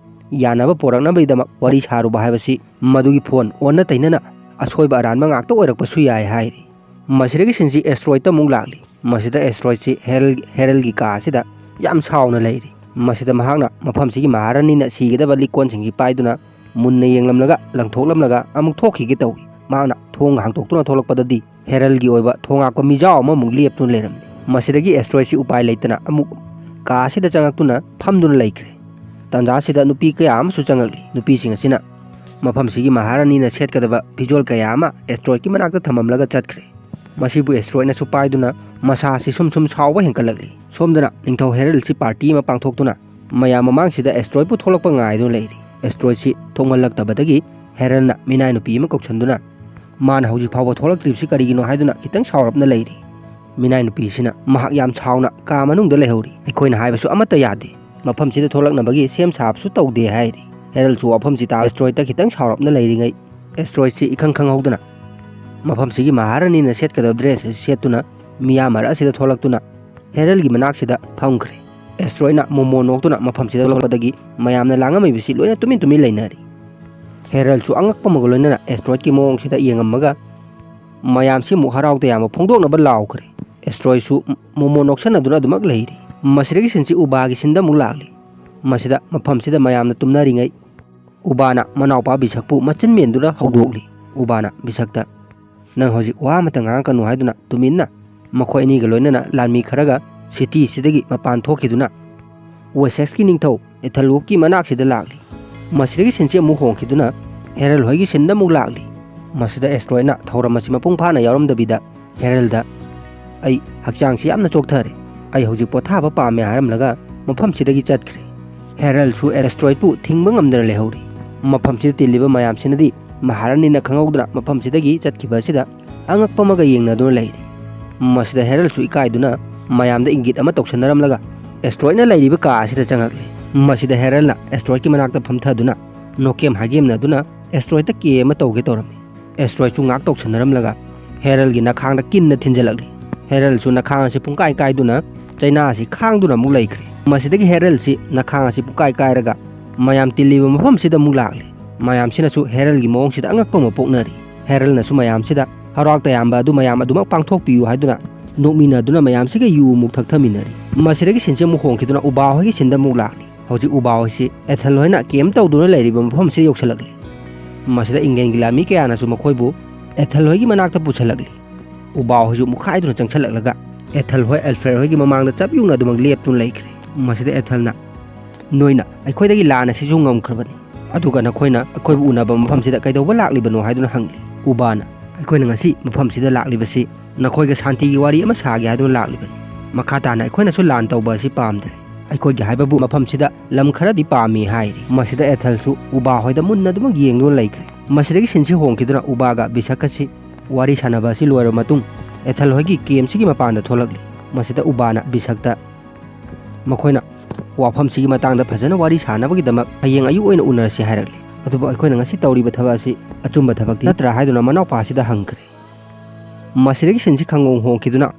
ꯌꯥꯅꯕ ꯄꯣꯔꯛꯅꯕꯒꯤꯗꯃꯛ ꯋꯥꯔꯤ ꯁꯥꯔꯨꯕ ꯍꯥꯏꯕꯁꯤ ꯃꯗꯨꯒꯤ ꯐꯣꯟ ꯑꯣꯟꯅ ꯇꯩꯅꯅ ꯑꯁꯣꯏꯕ ꯑꯔꯥꯟꯕ ꯉꯥꯛꯇ ꯑꯣꯏꯔꯛꯄꯁꯨ ꯌꯥꯏ" ꯍꯥꯏꯔꯤ꯫ ꯃꯁꯤꯗꯒꯤ ꯁꯤꯟꯁꯤ ꯑꯦꯁꯇ꯭ꯔꯣꯏꯗꯇ ꯑꯃꯨꯛ ꯂꯥꯛꯂꯤ꯫ ꯃꯁꯤꯗ ꯑꯦꯁꯇ꯭ꯔꯣꯏꯗꯁꯤ ꯍꯦꯔꯜ-, ꯍꯦꯔꯜꯒꯤ ꯀꯥ ꯑꯁꯤꯗ ꯌꯥꯝ ꯁꯥꯎꯅ ꯂꯩꯔꯤ꯫ ꯃꯁꯤꯗ ꯃꯍꯥꯛꯅ ꯃꯐꯝꯁꯤꯒꯤ ꯃꯍꯥꯔꯥꯅꯤꯅ ꯁꯤꯒꯗꯕ ꯂꯤꯛꯀꯣꯟꯁꯤꯡꯁꯤ ꯄꯥꯏꯗꯨꯅ ꯃꯨꯟꯅ ꯌꯦꯡꯂꯝꯂꯒ ꯂꯪꯊꯣꯛꯂꯝꯂꯒ ꯑꯃꯨꯛ ꯊꯣꯛꯈꯤꯒꯦ ꯇꯧꯏ꯫ ꯃꯍꯥꯛꯅ ꯊꯣꯡ ꯍꯥꯡꯗꯣꯛꯇꯨꯅ ꯊꯣꯛꯂꯛꯄꯗꯗꯤ ꯍꯦꯔꯜꯒꯤ ꯑꯣꯏꯕ ꯊꯣꯡ ꯉꯥꯛꯄ ꯃꯤꯖꯥꯎ ꯑꯃꯃꯨꯛ ꯂꯦꯞꯇꯨꯅ ꯂꯩꯔꯝꯃꯤ꯫ ꯃꯁꯤꯗꯒꯤ ꯑꯦꯁꯇ꯭ꯔꯣꯏꯗꯁꯤ ꯎꯄꯥꯏ ꯂꯩꯇꯅ ꯑꯃꯨꯛ ꯀꯥ ꯑꯁꯤꯗ ꯆꯪꯉꯛꯇꯨꯅ ꯐꯝꯗꯨꯅ ꯂꯩꯈ꯭ꯔꯦ꯫ ꯇꯥꯟꯖꯥ ꯑꯁꯤꯗ ꯅꯨꯄꯤ ꯀꯌꯥ ꯑꯃꯁꯨ ꯆꯪꯉꯛꯂꯤ꯫ ꯅꯨꯄꯤꯁꯤꯡ ꯑꯁꯤꯅ ꯃꯐꯝꯁꯤꯒꯤ ꯃꯍꯥꯔꯥꯅꯤꯅ ꯁꯦꯠꯀꯗꯕ ꯐꯤꯖꯣꯜ ꯀꯌꯥ ꯑꯃ ꯑꯦꯁꯇ꯭ꯔꯣꯏꯗꯀꯤ ꯃꯅꯥꯛꯇ ꯊꯝꯂꯝꯂꯒ ꯆꯠꯈ꯭ꯔꯦ꯫ ꯃꯁꯤꯕꯨ ꯑꯦꯁꯇ꯭ꯔꯣꯏꯗꯅꯁꯨ ꯄꯥꯏꯗꯨꯅ ꯃꯁꯥꯁꯤ ꯁꯨꯝ ꯁꯨꯝ ꯁꯥꯎꯕ ꯍꯦꯟꯒꯠꯂꯛꯂꯤ꯫ ꯁꯣꯝꯗꯅ ꯅꯤꯡꯊꯧ ꯍꯦꯔꯜꯁꯤ ꯄꯥꯔꯇꯤ ꯑꯃ ꯄꯥꯡꯊꯣꯛꯇꯨꯅ ꯃꯌꯥꯝ ꯃꯃꯥꯡꯁꯤꯗ ꯑꯦꯁꯇ꯭ꯔꯣꯏꯗꯄꯨ ꯊꯣꯛꯂꯛꯄ ꯉꯥꯏꯗꯨꯅ ꯂꯩꯔꯤ꯫ ꯑꯦꯁꯇ꯭ꯔꯣꯏꯗꯁꯤ ꯊꯣꯛꯃꯜꯂꯛꯇꯕꯗꯒꯤ ꯍꯦꯔꯜꯅ ꯃꯤꯅꯥꯏ ꯅꯨꯄꯤ ꯑꯃ ꯀꯧꯁꯟꯗꯨꯅ ꯃꯥꯅ ꯍꯧꯖꯤꯛ ꯐꯥꯎꯕ ꯊꯣꯛꯂꯛꯇ꯭ꯔꯤꯕꯁꯤ ꯀꯔꯤꯒꯤꯅꯣ ꯍꯥꯏꯗꯨꯅ ꯈꯤꯇꯪ ꯁꯥꯎꯔꯞꯅ ꯂꯩꯔꯤ꯫ ꯃꯤꯅꯥꯏ ꯅꯨꯄꯤꯁꯤꯅ ꯃꯍꯥꯛ ꯌꯥꯝ ꯁꯥꯎꯅ ꯀꯥ ꯃꯅꯨꯡꯗ ꯂꯩꯍꯧꯔꯤ꯫ ꯑꯩꯈꯣꯏꯅ ꯍꯥꯏꯕꯁꯨ ꯑꯃꯠꯇ ꯌꯥꯗꯦ꯫ ꯃꯐꯝꯁꯤꯗ ꯊꯣꯛꯂꯛꯅꯕꯒꯤ ꯁꯦꯝ ꯁꯥꯕꯁꯨ ꯇꯧꯗꯦ ꯍꯥꯏꯔꯤ꯫ ꯍꯦꯔꯜꯁꯨ ꯋꯥꯐꯝꯁꯤ ꯇꯥ ꯑꯦꯁꯇ꯭ꯔꯣꯏꯗꯇ ꯈꯤꯇꯪ ꯁꯥꯎꯔꯞꯅ ꯂꯩꯔꯤꯉꯩ ꯑꯦꯁꯇ꯭ꯔꯣꯏꯗꯁꯤ ꯏꯈꯪ ꯈꯪꯍꯧꯗꯅ ꯃꯐꯝꯁꯤꯒꯤ ꯃꯍꯥꯔꯥꯅꯤꯅ ꯁꯦꯠꯀꯗꯕ ꯗ꯭ꯔꯦꯁ ꯑꯁꯤ ꯁꯦꯠꯇꯨꯅ ꯃꯤꯌꯥꯝ ꯃꯔꯛ ꯑꯁꯤꯗ ꯊꯣꯛꯂꯛꯇꯨꯅ ꯍꯦꯔꯜꯒꯤ ꯃꯅꯥꯛꯁꯤꯗ ꯐꯝꯈ꯭ꯔꯦ꯫ ꯑꯦꯁꯇ꯭ꯔꯣꯏꯗꯅ ꯃꯣꯃꯣ ꯅꯣꯛꯇꯨꯅ ꯃꯐꯝꯁꯤꯗ ꯊꯣꯛꯂꯛꯄꯗꯒꯤ ꯃꯌꯥꯝꯅ ꯂꯥꯡꯉꯝꯃꯤꯕꯁꯤ ꯂꯣꯏꯅ ꯇꯨꯃꯤꯟ ꯇꯨꯃꯤꯟ ꯂꯩꯅꯔꯤ꯫ ꯍꯦꯔꯜꯁꯨ ꯑꯉꯛꯄ ꯑꯃꯒ ꯂꯣꯏꯅꯅ ꯑꯦꯁꯇ꯭ꯔꯣꯏꯗꯀꯤ ꯃꯑꯣꯡꯁꯤꯗ ꯌꯦꯡꯉꯝꯃꯒ ꯃꯌꯥꯝꯁꯤ ꯑꯃꯨꯛ ꯍꯔꯥꯎ ꯇꯌꯥꯝꯕ ꯐꯣꯡꯗꯣꯛꯅꯕ ꯂꯥꯎꯈ꯭ꯔꯦ꯫ ꯑꯦꯁꯇ꯭ꯔꯣꯏꯗꯁꯨ ꯃꯣꯃꯣ ꯅꯣꯛꯁꯟꯅꯗꯨꯅ ꯑꯗꯨꯃꯛ ꯂꯩꯔꯤ꯫ ꯃꯁꯤꯗꯒꯤ ꯁꯤꯟꯁꯤ ꯎꯕꯥꯒꯤ ꯁꯤꯟꯗ ꯑꯃꯨꯛ ꯂꯥꯛꯂꯤ꯫ ꯃꯁꯤꯗ ꯃꯐꯝꯁꯤꯗ ꯃꯌꯥꯝꯅ ꯇꯨꯝꯅꯔꯤꯉꯩ ꯎꯕꯥꯅ ꯃꯅꯥꯎꯄꯥ ꯕꯤꯁꯛꯄꯨ ꯃꯆꯤꯟ ꯃꯦꯟꯗꯨꯅ ꯍꯧꯗꯣꯛꯂꯤ꯫ ꯎꯕꯥꯅ ꯕꯤꯁꯛꯇ, "ꯅꯪ ꯍꯧꯖꯤꯛ ꯋꯥ ꯑꯃꯠꯇ ꯉꯥꯡꯉꯛꯀꯅꯨ" ꯍꯥꯏꯗꯨꯅ ꯇꯨꯃꯤꯟꯅ ꯃꯈꯣꯏ ꯑꯅꯤꯒ ꯂꯣꯏꯅꯅ ꯂꯥꯟꯃꯤ ꯈꯔꯒ ꯁꯤꯇꯤꯁꯤꯗꯒꯤ ꯃꯄꯥꯟ ꯊꯣꯛꯈꯤꯗꯨꯅ ꯋꯦꯁꯦꯛꯁꯀꯤ ꯅꯤꯡꯊꯧ ꯑꯦꯊꯦꯜꯋꯨꯛꯀꯤ ꯃꯅꯥꯛꯁꯤꯗ ꯂꯥꯛꯂꯤ꯫ ꯃꯁꯤꯗꯒꯤ ꯁꯤꯟꯁꯤ ꯑꯃꯨꯛ ꯍꯣꯡꯈꯤꯗꯨꯅ ꯍꯦꯔꯜ ꯍꯣꯏꯒꯤ ꯁꯤꯟꯗ ꯑꯃꯨꯛ ꯂꯥꯛꯂꯤ꯫ ꯃꯁꯤꯗ ꯑꯦꯁꯇ꯭ꯔꯣꯏꯗꯅ ꯊꯧꯔꯝ ꯑꯁꯤ ꯃꯄꯨꯡ ꯐꯥꯅ ꯌꯥꯎꯔꯝꯗꯕꯤꯗ ꯍꯦꯔꯜꯗ, "ꯑꯩ ꯍꯛꯆꯥꯡꯁꯤ ꯌꯥꯝꯅ ꯆꯣꯛꯊꯔꯦ꯫ ꯑꯩ ꯍꯧꯖꯤꯛ ꯄꯣꯊꯥꯕ ꯄꯥꯝꯃꯦ" ꯍꯥꯏꯔꯝꯂꯒ ꯃꯐꯝꯁꯤꯗꯒꯤ ꯆꯠꯈ꯭ꯔꯦ꯫ ꯍꯦꯔꯜꯁꯨ ꯑꯦꯁꯇ꯭ꯔꯣꯏꯗꯄꯨ ꯊꯤꯡꯕ ꯉꯝꯗꯅ ꯂꯩꯍꯧꯔꯤ꯫ ꯃꯐꯝꯁꯤꯗ ꯇꯤꯜꯂꯤꯕ ꯃꯌꯥꯝꯁꯤꯅꯗꯤ ꯃꯍꯥꯔꯥꯅꯤꯅ ꯈꯪꯍꯧꯗꯅ ꯃꯐꯝꯁꯤꯗꯒꯤ ꯆꯠꯈꯤꯕ ꯑꯁꯤꯗ ꯑꯉꯛꯄ ꯑꯃꯒ ꯌꯦꯡꯅꯗꯨꯅ ꯂꯩꯔꯤ꯫ ꯃꯁꯤꯗ ꯍꯦꯔꯜꯁꯨ ꯏꯀꯥꯏꯗꯨꯅ ꯃꯌꯥꯝꯗ ꯏꯪꯒꯤꯠ ꯑꯃ ꯇꯧꯁꯟꯅꯔꯝꯂꯒ ꯑꯦꯁꯇ꯭ꯔꯣꯏꯗꯅ ꯂꯩꯔꯤꯕ ꯀꯥ ꯑꯁꯤꯗ ꯆꯪꯉꯛꯂꯤ꯫ ꯃꯁꯤꯗ ꯍꯦꯔꯜꯅ ꯑꯦꯁꯇ꯭ꯔꯣꯏꯗꯀꯤ ꯃꯅꯥꯛꯇ ꯐꯝꯊꯗꯨꯅ ꯅꯣꯀꯦꯝ ꯍꯥꯏꯒꯦꯝꯅꯗꯨꯅ ꯑꯦꯁꯇ꯭ꯔꯣꯏꯗꯇ ꯀꯦ ꯑꯃ ꯇꯧꯒꯦ ꯇꯧꯔꯝꯃꯤ꯫ ꯑꯦꯁꯇ꯭ꯔꯣꯏꯗꯁꯨ ꯉꯥꯛ ꯇꯧꯁꯟꯅꯔꯝꯂꯒ ꯍꯦꯔꯜꯒꯤ ꯅꯈꯥꯡꯗ ꯀꯤꯟꯅ ꯊꯤꯟꯖꯜꯂꯛꯂꯤ꯫ ꯍꯦꯔꯜꯁꯨ ꯅꯈꯥꯡ ꯑꯁꯤ ꯄꯨꯡꯀꯥꯏ ꯀꯥꯏꯗꯨꯅ ꯆꯩꯅꯥ ꯑꯁꯤ ꯈꯥꯡꯗꯨꯅ ꯑꯃꯨꯛ ꯂꯩꯈ꯭ꯔꯦ꯫ ꯃꯁꯤꯗꯒꯤ ꯍꯦꯔꯜꯁꯤ ꯅꯈꯥꯡ ꯑꯁꯤ ꯄꯨꯡꯀꯥꯏ ꯀꯥꯏꯔꯒ ꯃꯌꯥꯝ ꯇꯤꯜꯂꯤꯕ ꯃꯐꯝꯁꯤꯗ ꯑꯃꯨꯛ ꯂꯥꯛꯂꯤ꯫ ꯃꯌꯥꯝꯁꯤꯅꯁꯨ ꯍꯦꯔꯜꯒꯤ ꯃꯑꯣꯡꯁꯤꯗ ꯑꯉꯛꯄ ꯑꯃ ꯄꯣꯛꯅꯔꯤ꯫ ꯍꯦꯔꯜꯅꯁꯨ ꯃꯌꯥꯝꯁꯤꯗ ꯍꯔꯥꯎ ꯇꯌꯥꯝꯕ ꯑꯗꯨ ꯃꯌꯥꯝ ꯑꯗꯨꯃꯛ ꯄꯥꯡꯊꯣꯛꯄꯤꯌꯨ ꯍꯥꯏꯗꯨꯅ ꯅꯣꯛꯃꯤꯟꯅꯗꯨꯅ ꯃꯌꯥꯝꯁꯤꯒ ꯌꯨ ꯑꯃꯨꯛ ꯊꯛꯊꯃꯤꯟꯅꯔꯤ꯫ ꯃꯁꯤꯗꯒꯤ ꯁꯤꯟꯁꯤ ꯑꯃꯨꯛ ꯍꯣꯡꯈꯤꯗꯨꯅ ꯎꯕꯥ ꯍꯣꯏꯒꯤ ꯁꯤꯟꯗ ꯑꯃꯨꯛ ꯂꯥꯛꯂꯤ꯫ ꯍꯧꯖꯤꯛ ꯎꯕꯥ ꯍꯣꯏꯁꯤ ꯑꯦꯊꯦꯜ ꯍꯣꯏꯅ ꯀꯦꯝ ꯇꯧꯗꯨꯅ ꯂꯩꯔꯤꯕ ꯃꯐꯝꯁꯤꯗ ꯌꯧꯁꯤꯜꯂꯛꯂꯤ꯫ ꯃꯁꯤꯗ ꯏꯪꯂꯦꯟꯒꯤ ꯂꯥꯟꯃꯤ ꯀꯌꯥꯅꯁꯨ ꯃꯈꯣꯏꯕꯨ ꯑꯦꯊꯦꯜ ꯍꯣꯏꯒꯤ ꯃꯅꯥꯛꯇ ꯄꯨꯁꯤꯜꯂꯛꯂꯤ꯫ ꯎꯕꯥ ꯍꯣꯏꯁꯨ ꯃꯨꯛꯈꯥꯏꯗꯨꯅ ꯆꯪꯁꯤꯜꯂꯛꯂꯒ ꯑꯦꯊꯦꯜ ꯍꯣꯏ ꯑꯦꯜꯐ꯭ꯔꯦꯗ ꯍꯣꯏꯒꯤ ꯃꯃꯥꯡꯗ ꯆꯞ ꯌꯨꯡꯅ ꯑꯗꯨꯃꯛ ꯂꯦꯞꯇꯨꯅ ꯂꯩꯈ꯭ꯔꯦ꯫ ꯃꯁꯤꯗ ꯑꯦꯊꯦꯜꯅ, "ꯅꯣꯏꯅ ꯑꯩꯈꯣꯏꯗꯒꯤ ꯂꯥꯟ ꯑꯁꯤꯁꯨ ꯉꯝꯈ꯭ꯔꯕꯅꯤ, ꯑꯗꯨꯒ ꯅꯈꯣꯏꯅ ꯑꯩꯈꯣꯏꯕꯨ ꯎꯅꯕ ꯃꯐꯝꯁꯤꯗ ꯀꯩꯗꯧꯕ ꯂꯥꯛꯂꯤꯕꯅꯣ?" ꯍꯥꯏꯗꯨꯅ ꯍꯪꯂꯤ꯫ ꯎꯕꯥꯅ, "ꯑꯩꯈꯣꯏꯅ ꯉꯁꯤ ꯃꯐꯝꯁꯤꯗ ꯂꯥꯛꯂꯤꯕꯁꯤ ꯅꯈꯣꯏꯒ ꯁꯥꯟꯇꯤꯒꯤ ꯋꯥꯔꯤ ꯑꯃ ꯁꯥꯒꯦ ꯍꯥꯏꯗꯨꯅ ꯂꯥꯛꯂꯤꯕꯅꯤ꯫ ꯃꯈꯥ ꯇꯥꯅ ꯑꯩꯈꯣꯏꯅꯁꯨ ꯂꯥꯟ ꯇꯧꯕ ꯑꯁꯤ ꯄꯥꯝꯗ꯭ꯔꯦ꯫ ꯑꯩꯈꯣꯏꯒꯤ ꯍꯥꯏꯕꯕꯨ ꯃꯐꯝꯁꯤꯗ ꯂꯝ ꯈꯔꯗꯤ ꯄꯥꯝꯃꯤ ꯍꯥꯏꯔꯤ꯫ ꯃꯁꯤꯗ ꯑꯦꯊꯜꯁꯨ ꯎꯕꯥ ꯍꯣꯏꯗ ꯃꯨꯟꯅ ꯑꯗꯨꯃꯛ ꯌꯦꯡꯗꯨꯅ ꯂꯩꯈ꯭ꯔꯦ꯫ ꯃꯁꯤꯗꯒꯤ ꯁꯤꯟꯁꯤ ꯍꯣꯡꯈꯤꯗꯨꯅ ꯎꯕꯥꯒ ꯕꯤꯁꯛꯀꯁꯤ ꯋꯥꯔꯤ ꯁꯥꯟꯅꯕ ꯑꯁꯤ ꯂꯣꯏꯔꯕ ꯃꯇꯨꯡ ꯑꯦꯊꯜ ꯍꯣꯏꯒꯤ ꯀꯦꯝꯁꯤꯒꯤ ꯃꯄꯥꯟꯗ ꯊꯣꯛꯂꯛꯂꯤ꯫ ꯃꯁꯤꯗ ꯎꯕꯥꯅ ꯕꯤꯁꯛꯇ ꯃꯈꯣꯏꯅ ꯋꯥꯐꯝꯁꯤꯒꯤ ꯃꯇꯥꯡꯗ ꯐꯖꯅ ꯋꯥꯔꯤ ꯁꯥꯟꯅꯕꯒꯤꯗꯃꯛ ꯍꯌꯦꯡ ꯑꯌꯨꯛ ꯑꯣꯏꯅ ꯎꯅꯔꯁꯤ ꯍꯥꯏꯔꯛꯂꯤ꯫ ꯑꯗꯨꯕꯨ ꯑꯩꯈꯣꯏꯅ ꯉꯁꯤ ꯇꯧꯔꯤꯕ ꯊꯕꯛ ꯑꯁꯤ ꯑꯆꯨꯝꯕ ꯊꯕꯛꯇꯤ ꯅꯠꯇ꯭ꯔꯥ ꯍꯥꯏꯗꯨꯅ ꯃꯅꯥꯎꯄꯥ ꯑꯁꯤꯗ ꯍꯪꯈ꯭ꯔꯦ꯫ ꯃꯁꯤꯗꯒꯤ ꯁꯤꯟꯁꯤ ꯈꯪꯍꯣꯡ ꯍꯣꯡꯈꯤꯗꯨꯅ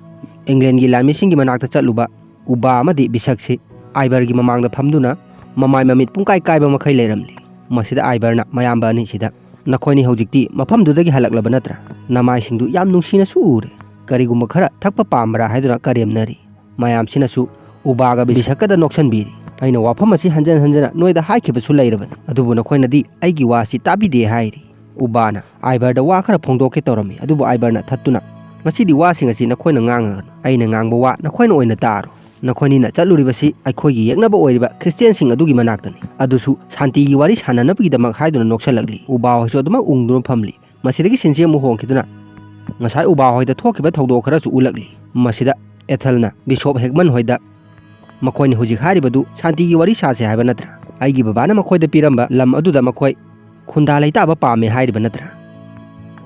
ꯏꯪꯂꯦꯟꯒꯤ ꯂꯥꯟꯃꯤꯁꯤꯡꯒꯤ ꯃꯅꯥꯛꯇ ꯆꯠꯂꯨꯕ ꯎꯕꯥ ꯑꯃꯗꯤ ꯕꯤꯁꯛꯁꯤ ꯑꯥꯏꯕꯔꯒꯤ ꯃꯃꯥꯡꯗ ꯐꯝꯗꯨꯅ ꯃꯃꯥꯏ ꯃꯃꯤꯠ ꯄꯨꯡꯀꯥꯏ ꯀꯥꯏꯕ ꯃꯈꯩ ꯂꯩꯔꯝꯂꯤ꯫ ꯃꯁꯤꯗ ꯑꯥꯏꯕꯔꯅ ꯃꯌꯥꯝꯕ ꯑꯅꯤꯁꯤꯗ, "ꯅꯈꯣꯏꯅꯤ ꯍꯧꯖꯤꯛꯇꯤ ꯃꯐꯝꯗꯨꯗꯒꯤ ꯍꯜꯂꯛꯂꯕ ꯅꯠꯇ꯭ꯔꯥ? ꯅꯃꯥꯏꯁꯤꯡꯗꯨ ꯌꯥꯝ ꯅꯨꯡꯁꯤꯅꯁꯨ ꯎꯔꯦ꯫ ꯀꯔꯤꯒꯨꯝꯕ ꯈꯔ ꯊꯛꯄ ꯄꯥꯝꯕ꯭ꯔꯥ?" ꯍꯥꯏꯗꯨꯅ ꯀꯔꯦꯝꯅꯔꯤ꯫ ꯃꯌꯥꯝꯁꯤꯅꯁꯨ ꯎꯕꯥꯒ ꯕꯤꯁꯛꯀꯗ ꯅꯣꯛꯁꯟꯕꯤꯔꯤ꯫ "ꯑꯩꯅ ꯋꯥꯐꯝ ꯑꯁꯤ ꯍꯟꯖꯟ ꯍꯟꯖꯟꯅ ꯅꯣꯏꯗ ꯍꯥꯏꯈꯤꯕꯁꯨ ꯂꯩꯔꯕꯅꯤ, ꯑꯗꯨꯕꯨ ꯅꯈꯣꯏꯅꯗꯤ ꯑꯩꯒꯤ ꯋꯥꯁꯤ ꯇꯥꯕꯤꯗꯦ" ꯍꯥꯏꯔꯤ꯫ ꯎꯕꯥꯅ ꯑꯥꯏꯕꯔꯗ ꯋꯥ ꯈꯔ ꯐꯣꯡꯗꯣꯛꯀꯦ ꯇꯧꯔꯝꯃꯤ, ꯑꯗꯨꯕꯨ ꯑꯥꯏꯕꯔꯅ ꯊꯠꯇꯨꯅ, "ꯉꯁꯤꯗꯤ ꯋꯥꯁꯤꯡ ꯑꯁꯤ ꯅꯈꯣꯏꯅ ꯉꯥꯡꯉꯒꯅꯨ, ꯑꯩꯅ ꯉꯥꯡꯕ ꯋꯥ ꯅꯈꯣꯏꯅ ꯑꯣꯏꯅ ꯇꯥꯔꯣ꯫ ꯅꯈꯣꯏꯅꯤꯅ ꯆꯠꯂꯨꯔꯤꯕꯁꯤ ꯑꯩꯈꯣꯏꯒꯤ ꯌꯦꯛꯅꯕ ꯑꯣꯏꯔꯤꯕ ꯈ꯭ꯔꯤꯁꯇꯤꯌꯥꯟꯁꯤꯡ ꯑꯗꯨꯒꯤ ꯃꯅꯥꯛꯇꯅꯤ, ꯑꯗꯨꯁꯨ ꯁꯥꯟꯇꯤꯒꯤ ꯋꯥꯔꯤ ꯁꯥꯟꯅꯅꯕꯒꯤꯗꯃꯛ" ꯍꯥꯏꯗꯨꯅ ꯅꯣꯛꯁꯜꯂꯛꯂꯤ꯫ ꯎꯕꯥ ꯍꯣꯏꯁꯨ ꯑꯗꯨꯃꯛ ꯎꯪꯗꯨꯅ ꯐꯝꯂꯤ꯫ ꯃꯁꯤꯗꯒꯤ ꯁꯤꯟꯁꯤ ꯑꯃꯨꯛ ꯍꯣꯡꯈꯤꯗꯨꯅ ꯉꯁꯥꯏ ꯎꯕꯥ ꯍꯣꯏꯗ ꯊꯣꯛꯈꯤꯕ ꯊꯧꯗꯣꯛ ꯈꯔꯁꯨ ꯎꯠꯂꯛꯂꯤ꯫ ꯃꯁꯤꯗ ꯑꯦꯊꯜꯅ ꯕꯤꯁꯣꯞ ꯍꯦꯒꯃꯟ ꯍꯣꯏꯗ, "ꯃꯈꯣꯏꯅ ꯍꯧꯖꯤꯛ ꯍꯥꯏꯔꯤꯕꯗꯨ ꯁꯥꯟꯇꯤꯒꯤ ꯋꯥꯔꯤ ꯁꯥꯁꯦ ꯍꯥꯏꯕ ꯅꯠꯇ꯭ꯔꯥ? ꯑꯩꯒꯤ ꯕꯕꯥꯅ ꯃꯈꯣꯏꯗ ꯄꯤꯔꯝꯕ ꯂꯝ ꯑꯗꯨꯗ ꯃꯈꯣꯏ ꯈꯨꯟꯗꯥ ꯂꯩꯇꯥꯕ ꯄꯥꯝꯃꯦ ꯍꯥꯏꯔꯤꯕ ꯅꯠꯇ꯭ꯔꯥ?"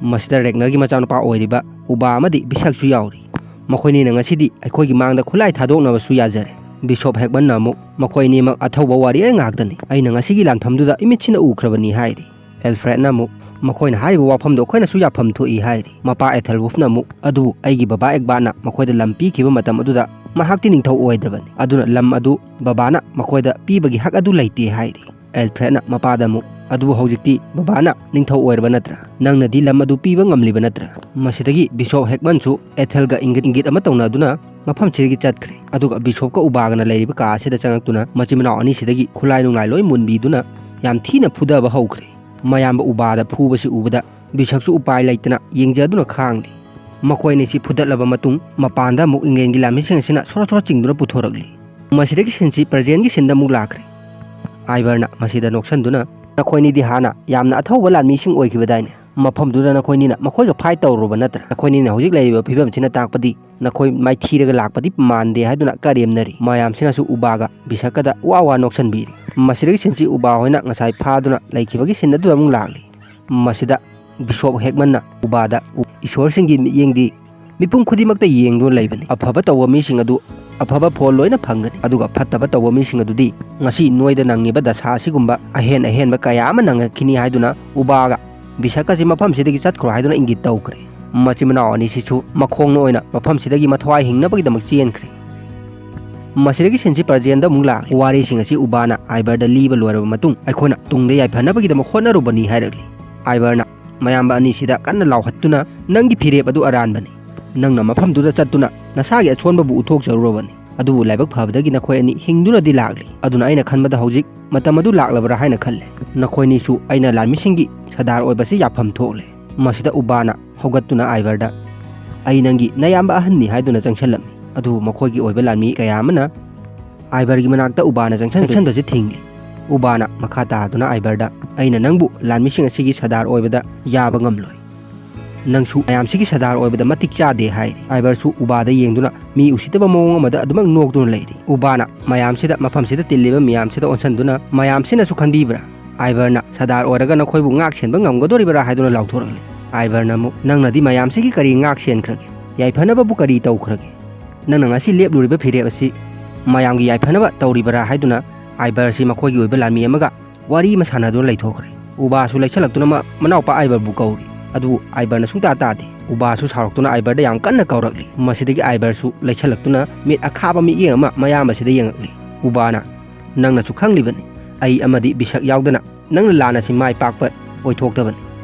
ꯃꯁꯤꯗ ꯔꯦꯒꯅꯔꯒꯤ ꯃꯆꯥꯅꯨꯄꯥ ꯑꯣꯏꯔꯤꯕ ꯎꯕꯥ ꯑꯃꯗꯤ ꯕꯤꯁꯛꯁꯨ ꯌꯥꯎꯔꯤ꯫ ꯃꯈꯣꯏꯅꯤꯅ ꯉꯁꯤꯗꯤ ꯑꯩꯈꯣꯏꯒꯤ ꯃꯥꯡꯗ ꯈꯨꯠꯂꯥꯏ ꯊꯥꯗꯣꯛꯅꯕꯁꯨ ꯌꯥꯖꯔꯦ꯫ ꯕꯤꯁꯣꯞ ꯍꯦꯒꯃꯟꯅ ꯑꯃꯨꯛ, "ꯃꯈꯣꯏ ꯑꯅꯤꯃꯛ ꯑꯊꯧꯕ ꯋꯥꯔꯤ ꯉꯥꯛꯇꯅꯤ꯫ ꯑꯩꯅ ꯉꯁꯤꯒꯤ ꯂꯥꯟꯐꯝꯗꯨꯗ ꯏꯃꯤꯠꯁꯤꯅ ꯎꯈ꯭ꯔꯕꯅꯤ" ꯍꯥꯏꯔꯤ꯫ ꯑꯦꯜꯐ꯭ꯔꯦꯗꯅ ꯑꯃꯨꯛ, "ꯃꯈꯣꯏꯅ ꯍꯥꯏꯔꯤꯕ ꯋꯥꯐꯝꯗꯣ ꯑꯩꯈꯣꯏꯅꯁꯨ ꯌꯥꯐꯝ ꯊꯣꯛꯏ" ꯍꯥꯏꯔꯤ꯫ ꯃꯄꯥ ꯑꯦꯊꯦꯜꯋꯨꯐꯅ ꯑꯃꯨꯛ, "ꯑꯗꯨꯕꯨ ꯑꯩꯒꯤ ꯕꯕꯥ ꯑꯦꯛꯕꯥꯔꯅ ꯃꯈꯣꯏꯗ ꯂꯝ ꯄꯤꯈꯤꯕ ꯃꯇꯝ ꯑꯗꯨꯗ ꯃꯍꯥꯛꯇꯤ ꯅꯤꯡꯊꯧ ꯑꯣꯏꯗ꯭ꯔꯕꯅꯤ, ꯑꯗꯨꯅ ꯂꯝ ꯑꯗꯨ ꯕꯕꯥꯅ ꯃꯈꯣꯏꯗ ꯄꯤꯕꯒꯤ ꯍꯛ ꯑꯗꯨ ꯂꯩꯇꯦ" ꯍꯥꯏꯔꯤ꯫ ꯑꯦꯜꯐ꯭ꯔꯦꯗꯅ ꯃꯄꯥꯗ ꯑꯃꯨꯛ, "ꯑꯗꯨꯕꯨ ꯍꯧꯖꯤꯛꯇꯤ ꯕꯕꯥꯅ ꯅꯤꯡꯊꯧ ꯑꯣꯏꯔꯕ ꯅꯠꯇ꯭ꯔꯥ? ꯅꯪꯅꯗꯤ ꯂꯝ ꯑꯗꯨ ꯄꯤꯕ ꯉꯝꯂꯤꯕ ꯅꯠꯇ꯭ꯔꯥ?" ꯃꯁꯤꯗꯒꯤ ꯕꯤꯁꯣꯞ ꯍꯦꯒꯃꯟꯁꯨ ꯑꯦꯊꯦꯜꯒ ꯏꯪꯒꯤꯠ ꯏꯪꯒꯤꯠ ꯑꯃ ꯇꯧꯅꯗꯨꯅ ꯃꯐꯝꯁꯤꯗꯒꯤ ꯆꯠꯈ꯭ꯔꯦ꯫ ꯑꯗꯨꯒ ꯕꯤꯁꯣꯞꯀ ꯎꯕꯥꯒꯅ ꯂꯩꯔꯤꯕ ꯀꯥ ꯑꯁꯤꯗ ꯆꯪꯉꯛꯇꯨꯅ ꯃꯆꯤꯟ ꯃꯅꯥꯎ ꯑꯅꯤꯁꯤꯗꯒꯤ ꯈꯨꯠꯂꯥꯏ ꯅꯨꯡꯂꯥꯏ ꯂꯣꯏ ꯃꯨꯟꯕꯤꯗꯨꯅ ꯌꯥꯝ ꯊꯤꯅ ꯐꯨꯗꯕ ꯍꯧꯈ꯭ꯔꯦ꯫ ꯃꯌꯥꯝꯕ ꯎꯕꯥꯗ ꯐꯨꯕꯁꯤ ꯎꯕꯗ ꯕꯤꯁꯛꯁꯨ ꯎꯄꯥꯏ ꯂꯩꯇꯅ ꯌꯦꯡꯖꯗꯨꯅ ꯈꯥꯡꯂꯤ꯫ ꯃꯈꯣꯏ ꯑꯅꯤꯁꯤ ꯐꯨꯗꯠꯂꯕ ꯃꯇꯨꯡ ꯃꯄꯥꯟꯗ ꯑꯃꯨꯛ ꯏꯪꯂꯦꯟꯒꯤ ꯂꯥꯟꯃꯤꯁꯤꯡ ꯑꯁꯤꯅ ꯁꯣꯔꯣ ꯁꯣꯔꯣ ꯆꯤꯡꯗꯨꯅ ꯄꯨꯊꯣꯔꯛꯂꯤ꯫ ꯃꯁꯤꯗꯒꯤ ꯁꯤꯟꯁꯤ ꯄ꯭ꯔꯖꯦꯟꯒꯤ ꯁꯤꯟꯗ ꯑꯃꯨꯛ ꯂꯥꯛꯈ꯭ꯔꯦ꯫ ꯑꯥꯏꯕꯔꯅ ꯃꯁꯤꯗ ꯅꯣꯛꯁꯟꯗꯨꯅ, "ꯅꯈꯣꯏꯅꯤꯗꯤ ꯍꯥꯟꯅ ꯌꯥꯝꯅ ꯑꯊꯧꯕ ꯂꯥꯟꯃꯤꯁꯤꯡ ꯑꯣꯏꯈꯤꯕꯗꯥꯏꯅꯦ? ꯃꯐꯝꯗꯨꯗ ꯅꯈꯣꯏꯅꯤꯅ ꯃꯈꯣꯏꯒ ꯐꯥꯏꯠ ꯇꯧꯔꯨꯔꯕ ꯅꯠꯇ꯭ꯔꯥ? ꯅꯈꯣꯏꯅꯤꯅ ꯍꯧꯖꯤꯛ ꯂꯩꯔꯤꯕ ꯐꯤꯕꯝꯁꯤꯅ ꯇꯥꯛꯄꯗꯤ ꯅꯈꯣꯏ ꯃꯥꯏꯊꯤꯔꯒ ꯂꯥꯛꯄꯗꯤ ꯃꯥꯟꯗꯦ ꯍꯥꯏꯗꯨꯅ ꯀꯔꯦꯝꯅꯔꯤ꯫ ꯃꯌꯥꯝꯁꯤꯅꯁꯨ ꯎꯕꯥꯒ ꯕꯤꯁꯛꯀꯗ ꯋꯥ ꯋꯥ ꯅꯣꯛꯁꯟꯕꯤꯔꯤ꯫ ꯃꯁꯤꯗꯒꯤ ꯁꯤꯟꯁꯤ ꯎꯕꯥ ꯍꯣꯏꯅ ꯉꯁꯥꯏ ꯐꯥꯗꯨꯅ ꯂꯩꯈꯤꯕꯒꯤ ꯁꯤꯟ ꯑꯗꯨꯗ ꯑꯃꯨꯛ ꯂꯥꯛꯂꯤ꯫ ꯃꯁꯤꯗ ꯕꯤꯁꯣꯞ ꯍꯦꯛꯃꯟꯅ ꯎꯕꯥꯗ ꯎ-, ꯏꯁꯣꯔꯁꯤꯡꯒꯤ ꯃꯤꯠꯌꯦꯡꯗꯤ ꯃꯤꯄꯨꯝ ꯈꯨꯗꯤꯡꯃꯛꯇ ꯌꯦꯡꯗꯨꯅ ꯂꯩꯕꯅꯤ꯫ ꯑꯐꯕ ꯇꯧꯕ ꯃꯤꯁꯤꯡ ꯑꯗꯨ ꯑꯐꯕ ꯐꯣꯜ ꯂꯣꯏꯅ ꯐꯪꯒꯅꯤ, ꯑꯗꯨꯒ ꯐꯠꯇꯕ ꯇꯧꯕ ꯃꯤꯁꯤꯡ ꯑꯗꯨꯗꯤ ꯉꯁꯤ ꯅꯣꯏꯗ ꯅꯪꯉꯤꯕ ꯗꯁꯥ ꯑꯁꯤꯒꯨꯝꯕ ꯑꯍꯦꯟ ꯑꯍꯦꯟꯕ ꯀꯌꯥ ꯑꯃ ꯅꯪꯉꯛꯈꯤꯅꯤ ꯍꯥꯏꯗꯨꯅ ꯎꯕꯥꯒ ꯕꯤꯁꯛꯀꯁꯤ ꯃꯐꯝꯁꯤꯗꯒꯤ ꯆꯠꯈ꯭ꯔꯣ ꯍꯥꯏꯗꯨꯅ ꯏꯪꯒꯤꯠ ꯇꯧꯈ꯭ꯔꯦ꯫ ꯃꯆꯤꯟ ꯃꯅꯥꯎ ꯑꯅꯤꯁꯤꯁꯨ ꯃꯈꯣꯡꯅ ꯑꯣꯏꯅ ꯃꯐꯝꯁꯤꯗꯒꯤ ꯃꯊ꯭ꯋꯥꯏ ꯍꯤꯡꯅꯕꯒꯤꯗꯃꯛ ꯆꯦꯟꯈ꯭ꯔꯦ꯫ ꯃꯁꯤꯗꯒꯤ ꯁꯤꯟꯁꯤ ꯄ꯭ꯔꯖꯦꯟꯗ ꯑꯃꯨꯛ ꯂꯥꯛꯂꯤ꯫ ꯋꯥꯔꯤꯁꯤꯡ ꯑꯁꯤ ꯎꯕꯥꯅ ꯑꯥꯏꯕꯔꯗ ꯂꯤꯕ ꯂꯣꯏꯔꯕ ꯃꯇꯨꯡ ꯑꯩꯈꯣꯏꯅ ꯇꯨꯡꯗ ꯌꯥꯏꯐꯅꯕꯒꯤꯗꯃꯛ ꯍꯣꯠꯅꯔꯨꯕꯅꯤ ꯍꯥꯏꯔꯛꯂꯤ꯫ ꯑꯥꯏꯕꯔꯅ ꯃꯌꯥꯝꯕ ꯑꯅꯤꯁꯤꯗ ꯀꯟꯅ ꯂꯥꯎꯍꯠꯇꯨꯅ, "ꯅꯪꯒꯤ ꯐꯤꯔꯦꯞ ꯑꯗꯨ ꯑꯔꯥꯟꯕꯅꯤ꯫ ꯅꯪꯅ ꯃꯐꯝꯗꯨꯗ ꯆꯠꯇꯨꯅ ꯅꯁꯥꯒꯤ ꯑꯁꯣꯟꯕꯕꯨ ꯎꯠꯊꯣꯛꯆꯔꯨꯔꯕꯅꯤ꯫ ꯑꯗꯨꯕꯨ ꯂꯥꯏꯕꯛ ꯐꯕꯗꯒꯤ ꯅꯈꯣꯏ ꯑꯅꯤ ꯍꯤꯡꯗꯨꯅꯗꯤ ꯂꯥꯛꯂꯤ꯫ ꯑꯗꯨꯅ ꯑꯩꯅ ꯈꯟꯕꯗ ꯍꯧꯖꯤꯛ ꯃꯇꯝ ꯑꯗꯨ ꯂꯥꯛꯂꯕ꯭ꯔꯥ ꯍꯥꯏꯅ ꯈꯜꯂꯦ꯫ ꯅꯈꯣꯏꯅꯤꯁꯨ ꯑꯩꯅ ꯂꯥꯟꯃꯤꯁꯤꯡꯒꯤ ꯁꯔꯗꯥꯔ ꯑꯣꯏꯕꯁꯤ ꯌꯥꯐꯝ ꯊꯣꯛꯂꯦ꯫" ꯃꯁꯤꯗ ꯎꯕꯥꯅ ꯍꯧꯒꯠꯇꯨꯅ ꯑꯥꯏꯕꯔꯗ, "ꯑꯩ ꯅꯪꯒꯤ ꯅꯌꯥꯝꯕ ꯑꯍꯟꯅꯤ" ꯍꯥꯏꯗꯨꯅ ꯆꯪꯁꯤꯜꯂꯝꯃꯤ꯫ ꯑꯗꯨꯕꯨ ꯃꯈꯣꯏꯒꯤ ꯑꯣꯏꯕ ꯂꯥꯟꯃꯤ ꯀꯌꯥ ꯑꯃꯅ ꯑꯥꯏꯕꯔꯒꯤ ꯃꯅꯥꯛꯇ ꯎꯕꯥꯅ ꯆꯪꯁꯟ-, ꯆꯪꯁꯟꯕꯁꯤ ꯊꯤꯡꯂꯤ꯫ ꯎꯕꯥꯅ ꯃꯈꯥ ꯇꯥꯗꯨꯅ ꯑꯥꯏꯕꯔꯗ, "ꯑꯩꯅ ꯅꯪꯕꯨ ꯂꯥꯟꯃꯤꯁꯤꯡ ꯑꯁꯤꯒꯤ ꯁꯔꯗꯥꯔ ꯑꯣꯏꯕꯗ ꯌꯥꯕ ꯉꯝꯂꯣꯏ꯫ ꯅꯪꯁꯨ ꯃꯌꯥꯝꯁꯤꯒꯤ ꯁꯔꯗꯥꯔ ꯑꯣꯏꯕꯗ ꯃꯇꯤꯛ ꯆꯥꯗꯦ" ꯍꯥꯏꯔꯤ꯫ ꯑꯥꯏꯕꯔꯁꯨ ꯎꯕꯥꯗ ꯌꯦꯡꯗꯨꯅ ꯃꯤ ꯎꯁꯤꯠꯇꯕ ꯃꯑꯣꯡ ꯑꯃꯗ ꯑꯗꯨꯃꯛ ꯅꯣꯛꯇꯨꯅ ꯂꯩꯔꯤ꯫ ꯎꯕꯥꯅ ꯃꯌꯥꯝꯁꯤꯗ, ꯃꯐꯝꯁꯤꯗ ꯇꯤꯜꯂꯤꯕ ꯃꯤꯌꯥꯝꯁꯤꯗ ꯑꯣꯟꯁꯟꯗꯨꯅ, "ꯃꯌꯥꯝꯁꯤꯅꯁꯨ ꯈꯟꯕꯤꯕ꯭ꯔꯥ? ꯑꯥꯏꯕꯔꯅ ꯁꯔꯗꯥꯔ ꯑꯣꯏꯔꯒ ꯅꯈꯣꯏꯕꯨ ꯉꯥꯛ ꯁꯦꯟꯕ ꯉꯝꯒꯗꯣꯔꯤꯕ꯭ꯔꯥ?" ꯍꯥꯏꯗꯨꯅ ꯂꯥꯎꯊꯣꯔꯛꯂꯤ꯫ ꯑꯥꯏꯕꯔꯅ ꯑꯃꯨꯛ, "ꯅꯪꯅꯗꯤ ꯃꯌꯥꯝꯁꯤꯒꯤ ꯀꯔꯤ ꯉꯥꯛ ꯁꯦꯟꯈ꯭ꯔꯒꯦ? ꯌꯥꯏꯐꯅꯕꯕꯨ ꯀꯔꯤ ꯇꯧꯈ꯭ꯔꯒꯦ? ꯅꯪꯅ ꯉꯁꯤ ꯂꯦꯞꯂꯨꯔꯤꯕ ꯐꯤꯔꯦꯞ ꯑꯁꯤ ꯃꯌꯥꯝꯒꯤ ꯌꯥꯏꯐꯅꯕ ꯇꯧꯔꯤꯕꯔꯥ?" ꯍꯥꯏꯗꯨꯅ ꯑꯥꯏꯕꯔ ꯑꯁꯤ ꯃꯈꯣꯏꯒꯤ ꯑꯣꯏꯕ ꯂꯥꯟꯃꯤ ꯑꯃꯒ ꯋꯥꯔꯤ ꯑꯃ ꯁꯥꯟꯅꯗꯨꯅ ꯂꯩꯊꯣꯛꯈ꯭ꯔꯦ꯫ ꯎꯕꯥꯁꯨ ꯂꯩꯁꯜꯂꯛꯇꯨꯅ ꯃ-, ꯃꯅꯥꯎꯄꯥ ꯑꯥꯏꯕꯔꯕꯨ ꯀꯧꯔꯤ꯫ ꯑꯗꯨꯕꯨ ꯑꯥꯏꯕꯔꯅ ꯁꯨꯡꯇꯥ ꯇꯥꯗꯦ꯫ ꯎꯕꯥꯁꯨ ꯁꯥꯎꯔꯛꯇꯨꯅ ꯑꯥꯏꯕꯔꯗ ꯌꯥꯝ ꯀꯟꯅ ꯀꯧꯔꯛꯂꯤ꯫ ꯃꯁꯤꯗꯒꯤ ꯑꯥꯏꯕꯔꯁꯨ ꯂꯩꯁꯜꯂꯛꯇꯨꯅ ꯃꯤꯠ ꯑꯈꯥꯕ ꯃꯤꯠꯌꯦꯡ ꯑꯃ ꯃꯌꯥꯝꯕꯁꯤꯗ ꯌꯦꯡꯉꯛꯂꯤ꯫ ꯎꯕꯥꯅ, "ꯅꯪꯅꯁꯨ ꯈꯪꯂꯤꯕꯅꯤ, ꯑꯩ ꯑꯃꯗꯤ ꯕꯤꯁꯛ ꯌꯥꯎꯗꯅ ꯅꯪꯅ ꯂꯥꯟ ꯑꯁꯤ ꯃꯥꯏ ꯄꯥꯛꯄ ꯑꯣꯏꯊꯣꯛꯇꯕꯅꯤ꯫"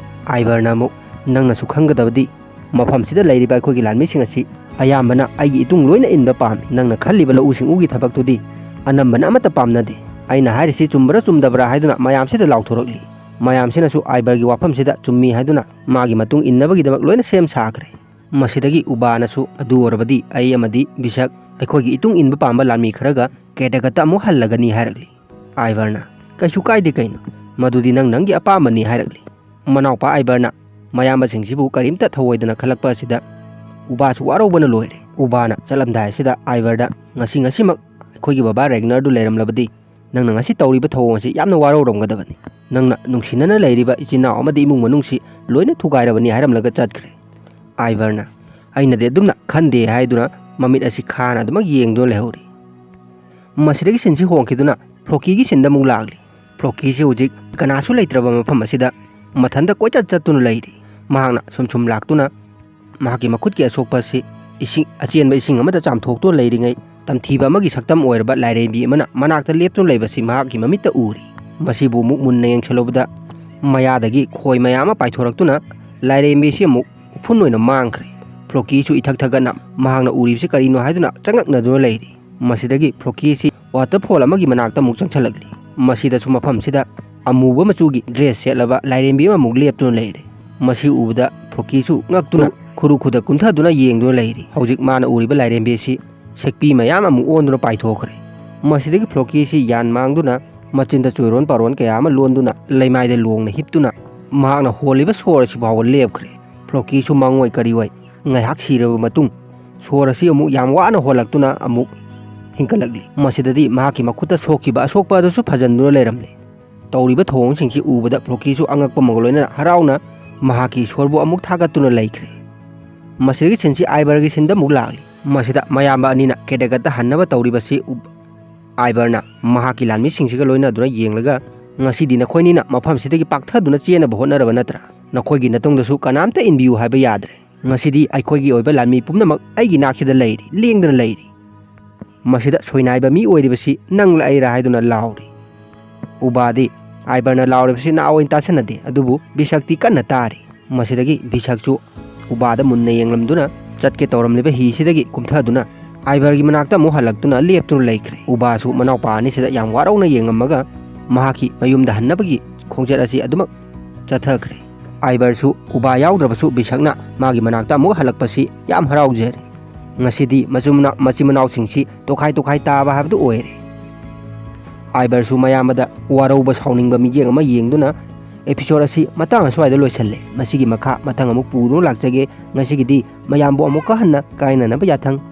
ꯑꯥꯏꯕꯔꯅ ꯑꯃꯨꯛ, "ꯅꯪꯅꯁꯨ ꯈꯪꯒꯗꯕꯗꯤ ꯃꯐꯝꯁꯤꯗ ꯂꯩꯔꯤꯕ ꯑꯩꯈꯣꯏꯒꯤ ꯂꯥꯟꯃꯤꯁꯤꯡ ꯑꯁꯤ ꯑꯌꯥꯝꯕꯅ ꯑꯩꯒꯤ ꯏꯇꯨꯡ ꯂꯣꯏꯅ ꯏꯟꯕ ꯄꯥꯝꯃꯤ꯫ ꯅꯪꯅ ꯈꯜꯂꯤꯕ ꯂꯧꯎ ꯁꯤꯡꯎꯒꯤ ꯊꯕꯛꯇꯨꯗꯤ ꯑꯅꯝꯕꯅ ꯑꯃꯠꯇ ꯄꯥꯝꯅꯗꯦ꯫ ꯑꯩꯅ ꯍꯥꯏꯔꯤꯁꯤ ꯆꯨꯝꯕ꯭ꯔꯥ ꯆꯨꯝꯗꯕ꯭ꯔꯥ?" ꯍꯥꯏꯗꯨꯅ ꯃꯌꯥꯝꯁꯤꯗ ꯂꯥꯎꯊꯣꯔꯛꯂꯤ꯫ ꯃꯌꯥꯝꯁꯤꯅꯁꯨ ꯑꯥꯏꯕꯔꯒꯤ ꯋꯥꯐꯝꯁꯤꯗ ꯆꯨꯝꯃꯤ ꯍꯥꯏꯗꯨꯅ ꯃꯥꯒꯤ ꯃꯇꯨꯡ ꯏꯟꯅꯕꯒꯤꯗꯃꯛ ꯂꯣꯏꯅ ꯁꯦꯝ ꯁꯥꯈ꯭ꯔꯦ꯫ ꯃꯁꯤꯗꯒꯤ ꯎꯕꯥꯅꯁꯨ, "ꯑꯗꯨ ꯑꯣꯏꯔꯕꯗꯤ ꯑꯩ ꯑꯃꯗꯤ ꯕꯤꯁꯛ ꯑꯩꯈꯣꯏꯒꯤ ꯏꯇꯨꯡ ꯏꯟꯕ ꯄꯥꯝꯕ ꯂꯥꯟꯃꯤ ꯈꯔꯒ ꯀꯦꯗꯒꯠꯇ ꯑꯃꯨꯛ ꯍꯜꯂꯒꯅꯤ" ꯍꯥꯏꯔꯛꯂꯤ꯫ ꯑꯥꯏꯕꯔꯅ, "ꯀꯩꯁꯨ ꯀꯥꯏꯗꯦ ꯀꯩꯅꯣ, ꯃꯗꯨꯗꯤ ꯅꯪ ꯅꯪꯒꯤ ꯑꯄꯥꯝꯕꯅꯤ" ꯍꯥꯏꯔꯛꯂꯤ꯫ ꯃꯅꯥꯎꯄꯥ ꯑꯥꯏꯕꯔꯅ, ꯃꯌꯥꯝꯕꯁꯤꯡꯁꯤꯕꯨ ꯀꯔꯤꯝꯇ ꯊꯧꯑꯣꯏꯗꯅ ꯈꯜꯂꯛꯄ ꯑꯁꯤꯗ ꯎꯕꯥꯁꯨ ꯋꯥꯔꯧꯕꯅ ꯂꯣꯏꯔꯦ꯫ ꯎꯕꯥꯅ ꯆꯠꯂꯝꯗꯥꯏ ꯑꯁꯤꯗ ꯑꯥꯏꯚꯔꯗ, "ꯉꯁꯤ ꯉꯁꯤꯃꯛ ꯑꯩꯈꯣꯏꯒꯤ ꯕꯕꯥ ꯔꯦꯒꯅꯔꯗꯨ ꯂꯩꯔꯝꯂꯕꯗꯤ ꯅꯪꯅ ꯉꯁꯤ ꯇꯧꯔꯤꯕ ꯊꯧꯑꯣꯡ ꯑꯁꯤ ꯌꯥꯝꯅ ꯋꯥꯔꯧꯔꯝꯒꯗꯕꯅꯤ꯫ ꯅꯪꯅ ꯅꯨꯡꯁꯤꯅꯅ ꯂꯩꯔꯤꯕ ꯏꯆꯤꯟ ꯏꯅꯥꯎ ꯑꯃꯗꯤ ꯏꯃꯨꯡ ꯃꯅꯨꯡꯁꯤ ꯂꯣꯏꯅ ꯊꯨꯒꯥꯏꯔꯕꯅꯤ" ꯍꯥꯏꯔꯝꯂꯒ ꯆꯠꯈ꯭ꯔꯦ꯫ ꯑꯥꯏꯚꯔꯅ, "ꯑꯩꯅꯗꯤ ꯑꯗꯨꯝꯅ ꯈꯟꯗꯦ" ꯍꯥꯏꯗꯨꯅ ꯃꯃꯤꯠ ꯑꯁꯤ ꯈꯥꯅ ꯑꯗꯨꯃꯛ ꯌꯦꯡꯗꯨꯅ ꯂꯩꯍꯧꯔꯤ꯫ ꯃꯁꯤꯗꯒꯤ ꯁꯤꯟꯁꯤ ꯍꯣꯡꯈꯤꯗꯨꯅ ꯐ꯭ꯂꯣꯀꯤꯒꯤ ꯁꯤꯟꯗ ꯑꯃꯨꯛ ꯂꯥꯛꯂꯤ꯫ ꯐ꯭ꯂꯣꯀꯤꯁꯤ ꯍꯧꯖꯤꯛ ꯀꯅꯥꯁꯨ ꯂꯩꯇ꯭ꯔꯕ ꯃꯐꯝ ꯑꯁꯤꯗ ꯃꯊꯟꯇ ꯀꯣꯏꯆꯠ ꯆꯠꯇꯨꯅ ꯂꯩꯔꯤ꯫ ꯃꯍꯥꯛꯅ ꯁꯨꯝ ꯁꯨꯝ ꯂꯥꯛꯇꯨꯅ ꯃꯍꯥꯛꯀꯤ ꯃꯈꯨꯠꯀꯤ ꯑꯁꯣꯛꯄ ꯑꯁꯤ ꯏꯁꯤꯡ, ꯑꯆꯦꯟꯕ ꯏꯁꯤꯡ ꯑꯃꯗ ꯆꯥꯝꯊꯣꯛꯇꯨꯅ ꯂꯩꯔꯤꯉꯩ, ꯇꯝꯊꯤꯕ ꯑꯃꯒꯤ ꯁꯛꯇꯝ ꯑꯣꯏꯔꯕ ꯂꯥꯏꯔꯦꯝꯕꯤ ꯑꯃꯅ ꯃꯅꯥꯛꯇ ꯂꯦꯞꯇꯨꯅ ꯂꯩꯕꯁꯤ ꯃꯍꯥꯛꯀꯤ ꯃꯃꯤꯠꯇ ꯎꯔꯤ꯫ ꯃꯁꯤꯕꯨ ꯑꯃꯨꯛ ꯃꯨꯟꯅ ꯌꯦꯡꯁꯤꯜꯂꯨꯕꯗ ꯃꯌꯥꯗꯒꯤ ꯈꯣꯏ ꯃꯌꯥꯝ ꯑꯃ ꯄꯥꯏꯊꯣꯔꯛꯇꯨꯅ ꯂꯥꯏꯔꯦꯝꯕꯤ ꯑꯁꯤ ꯑꯃꯨꯛ ꯎꯐꯨꯟ ꯑꯣꯏꯅ ꯃꯥꯡꯈ꯭ꯔꯦ꯫ ꯐ꯭ꯂꯣꯀꯤꯁꯨ ꯏꯊꯛ ꯊꯛꯒꯠꯅ ꯃꯍꯥꯛꯅ ꯎꯔꯤꯕꯁꯤ ꯀꯔꯤꯅꯣ ꯍꯥꯏꯗꯨꯅ ꯆꯉꯛꯅꯗꯨꯅ ꯂꯩꯔꯤ꯫ ꯃꯁꯤꯗꯒꯤ ꯐ꯭ꯂꯣꯀꯤꯁꯤ ꯋꯥꯇꯔꯐꯣꯜ ꯑꯃꯒꯤ ꯃꯅꯥꯛꯇ ꯑꯃꯨꯛ ꯆꯪꯁꯤꯜꯂꯛꯂꯤ꯫ ꯃꯁꯤꯗꯁꯨ ꯃꯐꯝꯁꯤꯗ ꯑꯃꯨꯕ ꯃꯆꯨꯒꯤ ꯗ꯭ꯔꯦꯁ ꯁꯦꯠꯂꯕ ꯂꯥꯏꯔꯦꯝꯕꯤ ꯑꯃꯃꯨꯛ ꯂꯦꯞꯇꯨꯅ ꯂꯩꯔꯦ꯫ ꯃꯁꯤ ꯎꯕꯗ ꯐ꯭ꯂꯣꯀꯤꯁꯨ ꯉꯛꯇꯨꯅ ꯈꯨꯔꯨ ꯈꯨꯗ ꯀꯨꯟꯊꯗꯨꯅ ꯌꯦꯡꯗꯨꯅ ꯂꯩꯔꯤ꯫ ꯍꯧꯖꯤꯛ ꯃꯥꯅ ꯎꯔꯤꯕ ꯂꯥꯏꯔꯦꯝꯕꯤ ꯑꯁꯤ ꯁꯦꯛꯄꯤ ꯃꯌꯥꯝ ꯑꯃꯨꯛ ꯑꯣꯟꯗꯨꯅ ꯄꯥꯏꯊꯣꯛꯈ꯭ꯔꯦ꯫ ꯃꯁꯤꯗꯒꯤ ꯐ꯭ꯂꯣꯀꯤꯁꯤ ꯌꯥꯟ ꯃꯥꯡꯗꯨꯅ ꯃꯆꯤꯟꯗ ꯆꯣꯏꯔꯣꯟ ꯄꯥꯔꯣꯟ ꯀꯌꯥ ꯑꯃ ꯂꯣꯟꯗꯨꯅ ꯂꯩꯃꯥꯏꯗ ꯂꯣꯡꯅ ꯍꯤꯞꯇꯨꯅ ꯃꯍꯥꯛꯅ ꯍꯣꯜꯂꯤꯕ ꯁꯣꯔ ꯑꯁꯤ ꯐꯥꯎꯕ ꯂꯦꯞꯈ꯭ꯔꯦ꯫ ꯐ꯭ꯂꯣꯀꯤꯁꯨ ꯃꯪꯑꯣꯏ ꯀꯔꯤꯑꯣꯏ ꯉꯥꯏꯍꯥꯛ ꯁꯤꯔꯕ ꯃꯇꯨꯡ ꯁꯣꯔ ꯑꯁꯤ ꯑꯃꯨꯛ ꯌꯥꯝ ꯋꯥꯅ ꯍꯣꯜꯂꯛꯇꯨꯅ ꯑꯃꯨꯛ ꯍꯤꯡꯀꯠꯂꯛꯂꯤ꯫ ꯃꯁꯤꯗꯗꯤ ꯃꯍꯥꯛꯀꯤ ꯃꯈꯨꯠꯇ ꯁꯣꯛꯈꯤꯕ ꯑꯁꯣꯛꯄ ꯑꯗꯨꯁꯨ ꯐꯖꯟꯗꯨꯅ ꯂꯩꯔꯝꯂꯦ꯫ ꯇꯧꯔꯤꯕ ꯊꯧꯑꯣꯡꯁꯤꯡꯁꯤ ꯎꯕꯗ ꯐ꯭ꯂꯣꯀꯤꯁꯨ ꯑꯉꯛꯄ ꯑꯃꯒ ꯂꯣꯏꯅꯅ ꯍꯔꯥꯎꯅ ꯃꯍꯥꯛꯀꯤ ꯏꯁꯣꯔꯕꯨ ꯑꯃꯨꯛ ꯊꯥꯒꯠꯇꯨꯅ ꯂꯩꯈ꯭ꯔꯦ꯫ ꯃꯁꯤꯗꯒꯤ ꯁꯤꯟꯁꯤ ꯑꯥꯏꯕꯔꯒꯤ ꯁꯤꯟꯗ ꯑꯃꯨꯛ ꯂꯥꯛꯂꯤ꯫ ꯃꯁꯤꯗ ꯃꯌꯥꯝꯕ ꯑꯅꯤꯅ ꯀꯦꯗꯒꯠꯇ ꯍꯟꯅꯕ ꯇꯧꯔꯤꯕꯁꯤ ꯎ-, ꯑꯥꯏꯕꯔꯅ ꯃꯍꯥꯛꯀꯤ ꯂꯥꯟꯃꯤꯁꯤꯡꯁꯤꯒ ꯂꯣꯏꯅꯗꯨꯅ ꯌꯦꯡꯂꯒ, "ꯉꯁꯤꯗꯤ ꯅꯈꯣꯏꯅꯤꯅ ꯃꯐꯝꯁꯤꯗꯒꯤ ꯄꯥꯛꯊꯗꯨꯅ ꯆꯦꯟꯅꯕ ꯍꯣꯠꯅꯔꯕ ꯅꯠꯇ꯭ꯔꯥ? ꯅꯈꯣꯏꯒꯤ ꯅꯇꯨꯡꯗꯁꯨ ꯀꯅꯥꯝꯇ ꯏꯟꯕꯤꯌꯨ ꯍꯥꯏꯕ ꯌꯥꯗ꯭ꯔꯦ꯫ ꯉꯁꯤꯗꯤ ꯑꯩꯈꯣꯏꯒꯤ ꯑꯣꯏꯕ ꯂꯥꯟꯃꯤ ꯄꯨꯝꯅꯃꯛ ꯑꯩꯒꯤ ꯅꯥꯛꯁꯤꯗ ꯂꯩꯔꯤ, ꯂꯦꯡꯗꯅ ꯂꯩꯔꯤ꯫ ꯃꯁꯤꯗ ꯁꯣꯏꯅꯥꯏꯕ ꯃꯤ ꯑꯣꯏꯔꯤꯕꯁꯤ ꯅꯪꯂ ꯑꯩꯔꯥ?" ꯍꯥꯏꯗꯨꯅ ꯂꯥꯎꯔꯤ꯫ ꯎꯕꯥꯗꯤ ꯑꯥꯏꯕꯔꯅ ꯂꯥꯎꯔꯤꯕꯁꯤ ꯅꯥꯑꯣꯏ ꯇꯥꯁꯤꯟꯅꯗꯦ, ꯑꯗꯨꯕꯨ ꯕꯤꯁꯛꯇꯤ ꯀꯟꯅ ꯇꯥꯔꯤ꯫ ꯃꯁꯤꯗꯒꯤ ꯕꯤꯁꯛꯁꯨ ꯎꯕꯥꯗ ꯃꯨꯟꯅ ꯌꯦꯡꯂꯝꯗꯨꯅ ꯆꯠꯀꯦ ꯇꯧꯔꯝꯂꯤꯕ ꯍꯤꯁꯤꯗꯒꯤ ꯀꯨꯝꯊꯗꯨꯅ ꯑꯥꯏꯕꯔꯒꯤ ꯃꯅꯥꯛꯇ ꯑꯃꯨꯛ ꯍꯜꯂꯛꯇꯨꯅ ꯂꯦꯞꯇꯨꯅ ꯂꯩꯈ꯭ꯔꯦ꯫ ꯎꯕꯥꯁꯨ ꯃꯅꯥꯎꯄꯥ ꯑꯅꯤꯁꯤꯗ ꯌꯥꯝ ꯋꯥꯔꯧꯅ ꯌꯦꯡꯉꯝꯃꯒ ꯃꯍꯥꯛꯀꯤ ꯃꯌꯨꯝꯗ ꯍꯟꯅꯕꯒꯤ ꯈꯣꯡꯆꯠ ꯑꯁꯤ ꯑꯗꯨꯃꯛ ꯆꯠꯊꯈ꯭ꯔꯦ꯫ ꯑꯥꯏꯕꯔꯁꯨ ꯎꯕꯥ ꯌꯥꯎꯗ꯭ꯔꯕꯁꯨ ꯕꯤꯁꯛꯅ ꯃꯥꯒꯤ ꯃꯅꯥꯛꯇ ꯑꯃꯨꯛ ꯍꯜꯂꯛꯄꯁꯤ ꯌꯥꯝ ꯍꯔꯥꯎꯖꯔꯦ꯫ ꯉꯁꯤꯗꯤ ꯃꯆꯤꯟ ꯃꯅꯥꯎ, ꯃꯆꯤꯟ ꯃꯅꯥꯎꯁꯤꯡꯁꯤ ꯇꯣꯈꯥꯏ ꯇꯣꯈꯥꯏ ꯇꯥꯕ ꯍꯥꯏꯕꯗꯨ ꯑꯣꯏꯔꯦ꯫ ꯑꯥꯏꯕꯔꯁꯨ ꯃꯌꯥꯝꯕꯗ ꯋꯥꯔꯧꯕ ꯁꯥꯎꯅꯤꯡꯕ ꯃꯤꯠꯌꯦꯡ ꯑꯃ ꯌꯦꯡꯗꯨꯅ episode ꯑꯁꯤ ꯃꯇꯥꯡ ꯑꯁ꯭ꯋꯥꯏꯗ ꯂꯣꯏꯁꯜꯂꯦ꯫ ꯃꯁꯤꯒꯤ ꯃꯈꯥ ꯃꯊꯪ ꯑꯃꯨꯛ ꯄꯨꯗꯨꯅ ꯂꯥꯛꯆꯒꯦ꯫ ꯉꯁꯤꯒꯤꯗꯤ ꯃꯌꯥꯝꯕꯨ ꯑꯃꯨꯛꯀ ꯍꯟꯅ ꯀꯥꯏꯅꯅꯕ ꯌꯥꯊꯪ꯫